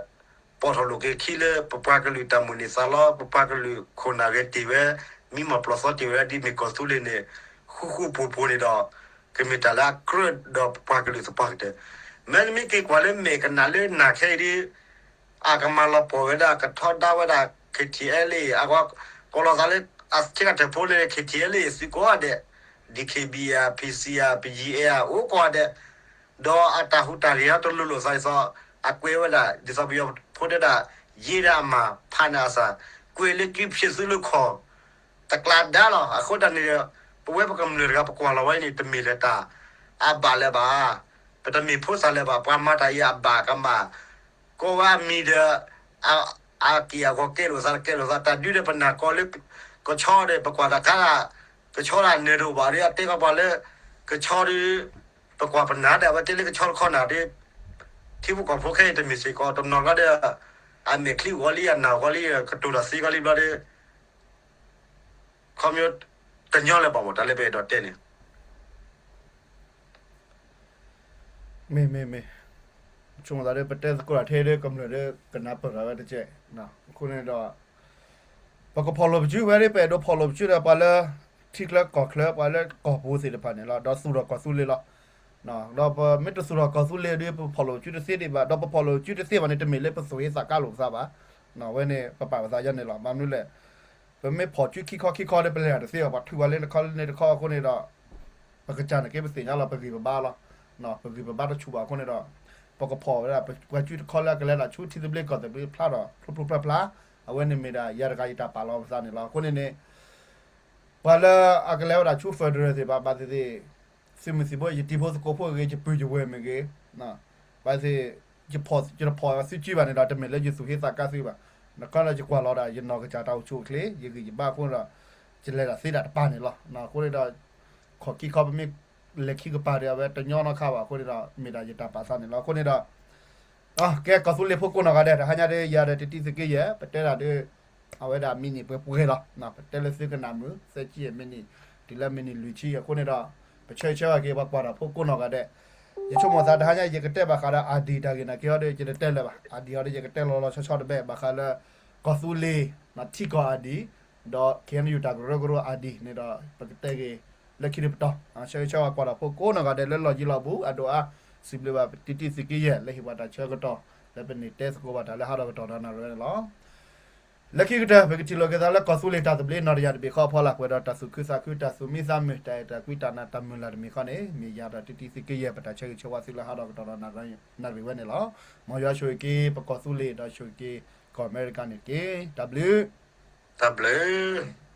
ပိာ်ထီၣ်လိာ်က့ၤခံလၢ ပပှၤကလုာ်တၢ်မိၣ်န့ၢ်သးလီ ပပှၤကလုာ်ခိၣ်နၢ်ဂဲၤတ့ၢ်ဝဲ မံမီၢ်ပျီၢ်သီတ့ၢ်ဝဲဒ်မ့ၢ်ကီၢ်သူလ့ၤန့ၣ် ဃူဃူဖိးဖိးန့ၣ်ဒီး ကမ့ၢ်တၢ်လၢအကြၢးဒီးပပှၤကလုာ်သပှၢ်ကတၢၢ်. မ့တမ့ၢ်က့ၤကွၢ်လၢမဲာ်ကနၣ်လၢနၢ်ခဲအံၤဒီး အကမၤလီၤပှီၢ်ဝဲဒၣ် ကထီဒါဝဲဒၣ် K T L A အဂီၢ် ကိးလီၤသးလၢ အဆ့ကၤထၢၣ်ဖိလၢ K T L A သုကိးဂၤဒဲး, D K B A, P C A, P G A အိၣ်ကိးဂၤဒဲး, ဒီးအတၢ်ဟူးတၢ်ဂဲၤအတလိၤလိာ်သးဒ်သိး အကွဲးဝဲဒၣ် ဒ်သိးပယီၤဖိတဲဒၣ် ယ့ဒၣ်အမၤဖးန့ၣ်အသး, ကွဲးလၢကုဖံးသုလၢခီၣ် တကျါဒါလီၤ. အဃိတၢ်န့ၣ်ဒီး ပဝဲပကမျၢၢ်တဂၤပကွၢ်လီၤဝဲအံၤန့ၣ် တမ့ၢ်လၢတၢ်အဘၣ်လၢၤဘၣ်, ပတမ့ၢ်ဖိသၣ်လၢၤဘၣ်, ပှၤမၤတၢ်အံၤအဘၣ်ကမၣ်, ကိးဝဲအမံၤဒီး အက့ၢ်အဂီၤကဲလိာ်သး ကဲလိာ်သး တၢ်ဒုးဒီးပနၢ်ကီလၢ ကဆီဒီး ပကွၢ်တၢ်ခါ ကဆီတၢ်နၢၤတအိၣ်ဘၣ်ဒီး အတဲကီးပှၤလၢ ကဆီဒီး ပကွၢ်ပနၢ်ဒီး အဝဲတဲလၢကဆီတခီနၢ်ဒီး ထံဖိကီၢ်ဖိခဲအံၤတမ့ၢ်စ့ၢ်ကီး တနီၤကီးဒီး အမဲာ်ချံဂီၤလံ အနၢ်ဂီၤလံ ကတိၤတၢ်သ့ကီးလံဘျီဒီး ခီဖျိ တညီလၢၤဘၣ်မး တၢ်လၢပအဲၣ်ဒိးတဲန့ၣ် မ့ၢ် မ့ၢ် မ့ၢ် ဆိကမိၣ်သးဒီး ပတဲသကိးတၢ်ထဲဒီး ကမျၢၢ်ဒီး ကနၢ်ပၢၢ်ထီၣ်ဝဲတက့ၢ်. အဃိန့ၣ်ဒီး ပကဖီၣ်လိာ်ပစုဝဲဒၣ် ပအဲၣ်ဒိးဖီၣ်လိာ်ပစုဒီး ပှၤလၢ ထံချၢကီၢ်ချၢ ပှၤလၢကီၢ်ပူၤသ့ၣ်တဖၣ်န့ၣ်လီၤ. ဒီးသူၣ်ထီၣ်ကီၢ်သူလ့ၤလီၤ. ဒီးပမ့ၢ်တသူၣ်ထီၣ်ကီၢ်သူလ့ၤဒီး ပဖီၣ်လိာ်ပစုတသ့ဒံးဘၣ်. ဒီးပဖီၣ်လိာ်ပစုတသ့ဘၣ်န့ၣ် တမ့ၢ်လၢပသူၣ်ဟ့သးကါလိာ်ပသးဘၣ်. ဝဲန့ၣ် ပပာ်ပသးယါန့ၣ်လီၤ. ဘၣ်မနုၤလဲၣ် ပမ့ၢ်ဖီၣ်စုခံခီခံခီဒီး ပလဲၤတသ့ဘၣ်. ပှၤထုးပှၤလၢနခီလၢနတခီအဃိန့ၣ်ဒီး ပကစၢ်နာ်က့ပသ့ၣ်ညါလီၤ ပဂံၢ်ပဘါလီၤ. ပဂံၢ်ပဘါတဆူၣ်ဘၣ်အဃိန့ၣ်ဒီး ပကဖီၣ်ဝဲဒၣ် ပှၤစုတခီလၢအကလဲၤဒၣ်ဆူထံသဘျ့ကီၢ်သဘျ့ဖျါဒီး ဖျိဖျိဖျါဖျါ, အဝဲန့ၣ်မ့ၢ်ဒၣ်ယၤတဂၤယတၢ်ပာ်လီၤပသးန့ၣ်လီၤ. အဃိန့ၣ်န့ၣ် ပှၤလၢအကလဲၤဝဲဒၣ်ဆူ federal သ့ၣ်တဖၣ် ဘၣ်သ့ၣ်သ့ၣ် သုးမုၢ်သံၣ်ဘိ ယတံၤဖိသကိးဖိဂ့ၤ ယပုၢ်ယဝဲၢ်မ့ၢ်ဂ့ၤ, ဘၣ်သ့ၣ်သ့ၣ် ယတဖီၣ်သုစုဘၣ်န့ၣ်ဒီး တမ့ၢ်လၢယသူၣ်ဟ့သးကါသုဘၣ်. နခီဒီးယကွၢ်လီၤဒၣ် ယနီၢ်ကစၢ်တၢ်အိၣ်ဆူၣ်အိၣ်ချ့ ယဂံၢ်ယဘါအဃိန့ၣ်ဒီး ယလဲၤဒၣ်သ့ဒၣ်တပၤန့ၣ်လီၤ. အဃိန့ၣ်ဒီး ခီၣ်ခံခီပမ့ၢ်လဲၤခံကပၤဒီး အဝဲတညီနီတခါဘၣ်အဃိန့ၣ်ဒီး မ့ၢ်ဒၣ်ယတၢ်ပာ်သးန့ၣ်လီၤ. အဃိန့ၣ်ဒီး ကဲကီၢ်သူလ့ၤဖိကိးနီၢ်ဂၤဒဲး တဟါညါဒီး ယၤဒီးတံၤသကိးယဲၢ် ပတဲဒၣ်ဒီး အဝဲဒၣ် minute ပှဲၤပှဲၤလီၤ. ပတဲလၢသုကနၣ်မုာ် သၢဆံယဲၢ် minute တုၤလၢ minute လွံၢ်ဆံ အဃိန့ၣ်ဒီး ပဆၢဂ့ၤဆၢဝါက့ၤ ပှၤကွၢ်တၢ်ဖိကိးနီၢ်ဂၤဒဲး. ယဆိကမိၣ်သးတဟါညါ ယကတဲဘၣ်ဃးဒီး ID တၢ်ဂ့ၢ်နာ်က့ဟီဒီး ယတတဲလၢၤဘၣ်. ID ဟီဒီး ယကတဲလီၤလီၤဆီဆီတဘ့ၣ် ဘၣ်ဃးလၢ ကီၢ်သူလ့ၤ ထံကီၢ် ID ဒီး KNU တၢ်ကရၢကရိ ID န့ၣ်ဒီး ပကတဲက့ၤ လၢခံတပတီၢ် ဆၢဂ့ၤဆၢဝါကွၢ်တၢ်ဖိကိးနီၢ်ဂၤဒဲးလၢလီၢ်ယံၤလီၢ်ဘူး အဒိၣ်အါ စံးဘျုးဘၣ်တံၤသကိးယဲၢ် လၢဟ့ၣ်ပှၤတၢ်ဆၢကတီၢ် လၢပန့ၣ်တဲသကိးဘၣ်တၢ်လၢဟးထီၣ်ကတီၢ်ဒီးနၣ်ရံၣ်ဝဲန့ၣ်လီၤ. လၢခံကတၢၢ် ပကထံၣ်လိာ်က့ၤသးလၢကီၢ်သူလ့ၤတၢ်သဘျ့နီၢ်တယၢ်တဘ့ၣ်ဃီအဖီလာ် ပှဲၤဒီးတၢ်သူၣ်ခုသးခု တၢ်သူၣ်မံသးမုာ် တၢ်အဲၣ်တၢ်ကွံတၢ်နးတၢ်မုၢ်လၢ်တမံၤဃီန့ၣ် မ့ၢ်ယၤဒီးတံၤသကိးယဲၢ် ပတၢ်ဆၢဂ့ၤဆၢဝါသုလၢဟးထီၣ်ကတီၢ်ဒီးနၣ်ရံၣ်ဝဲန့ၣ်လီၤ. မ်ယွၤဆိၣ်ဂ့ၤက့ၤ ပကီၢ်သူလ့ၤ ဒီးဆိၣ်ဂ့ၤက့ၤ ကီၢ်အမဲရကၤန့ၣ်တက့ၢ်. တၢ်ဘျုး တၢ်ဘျုး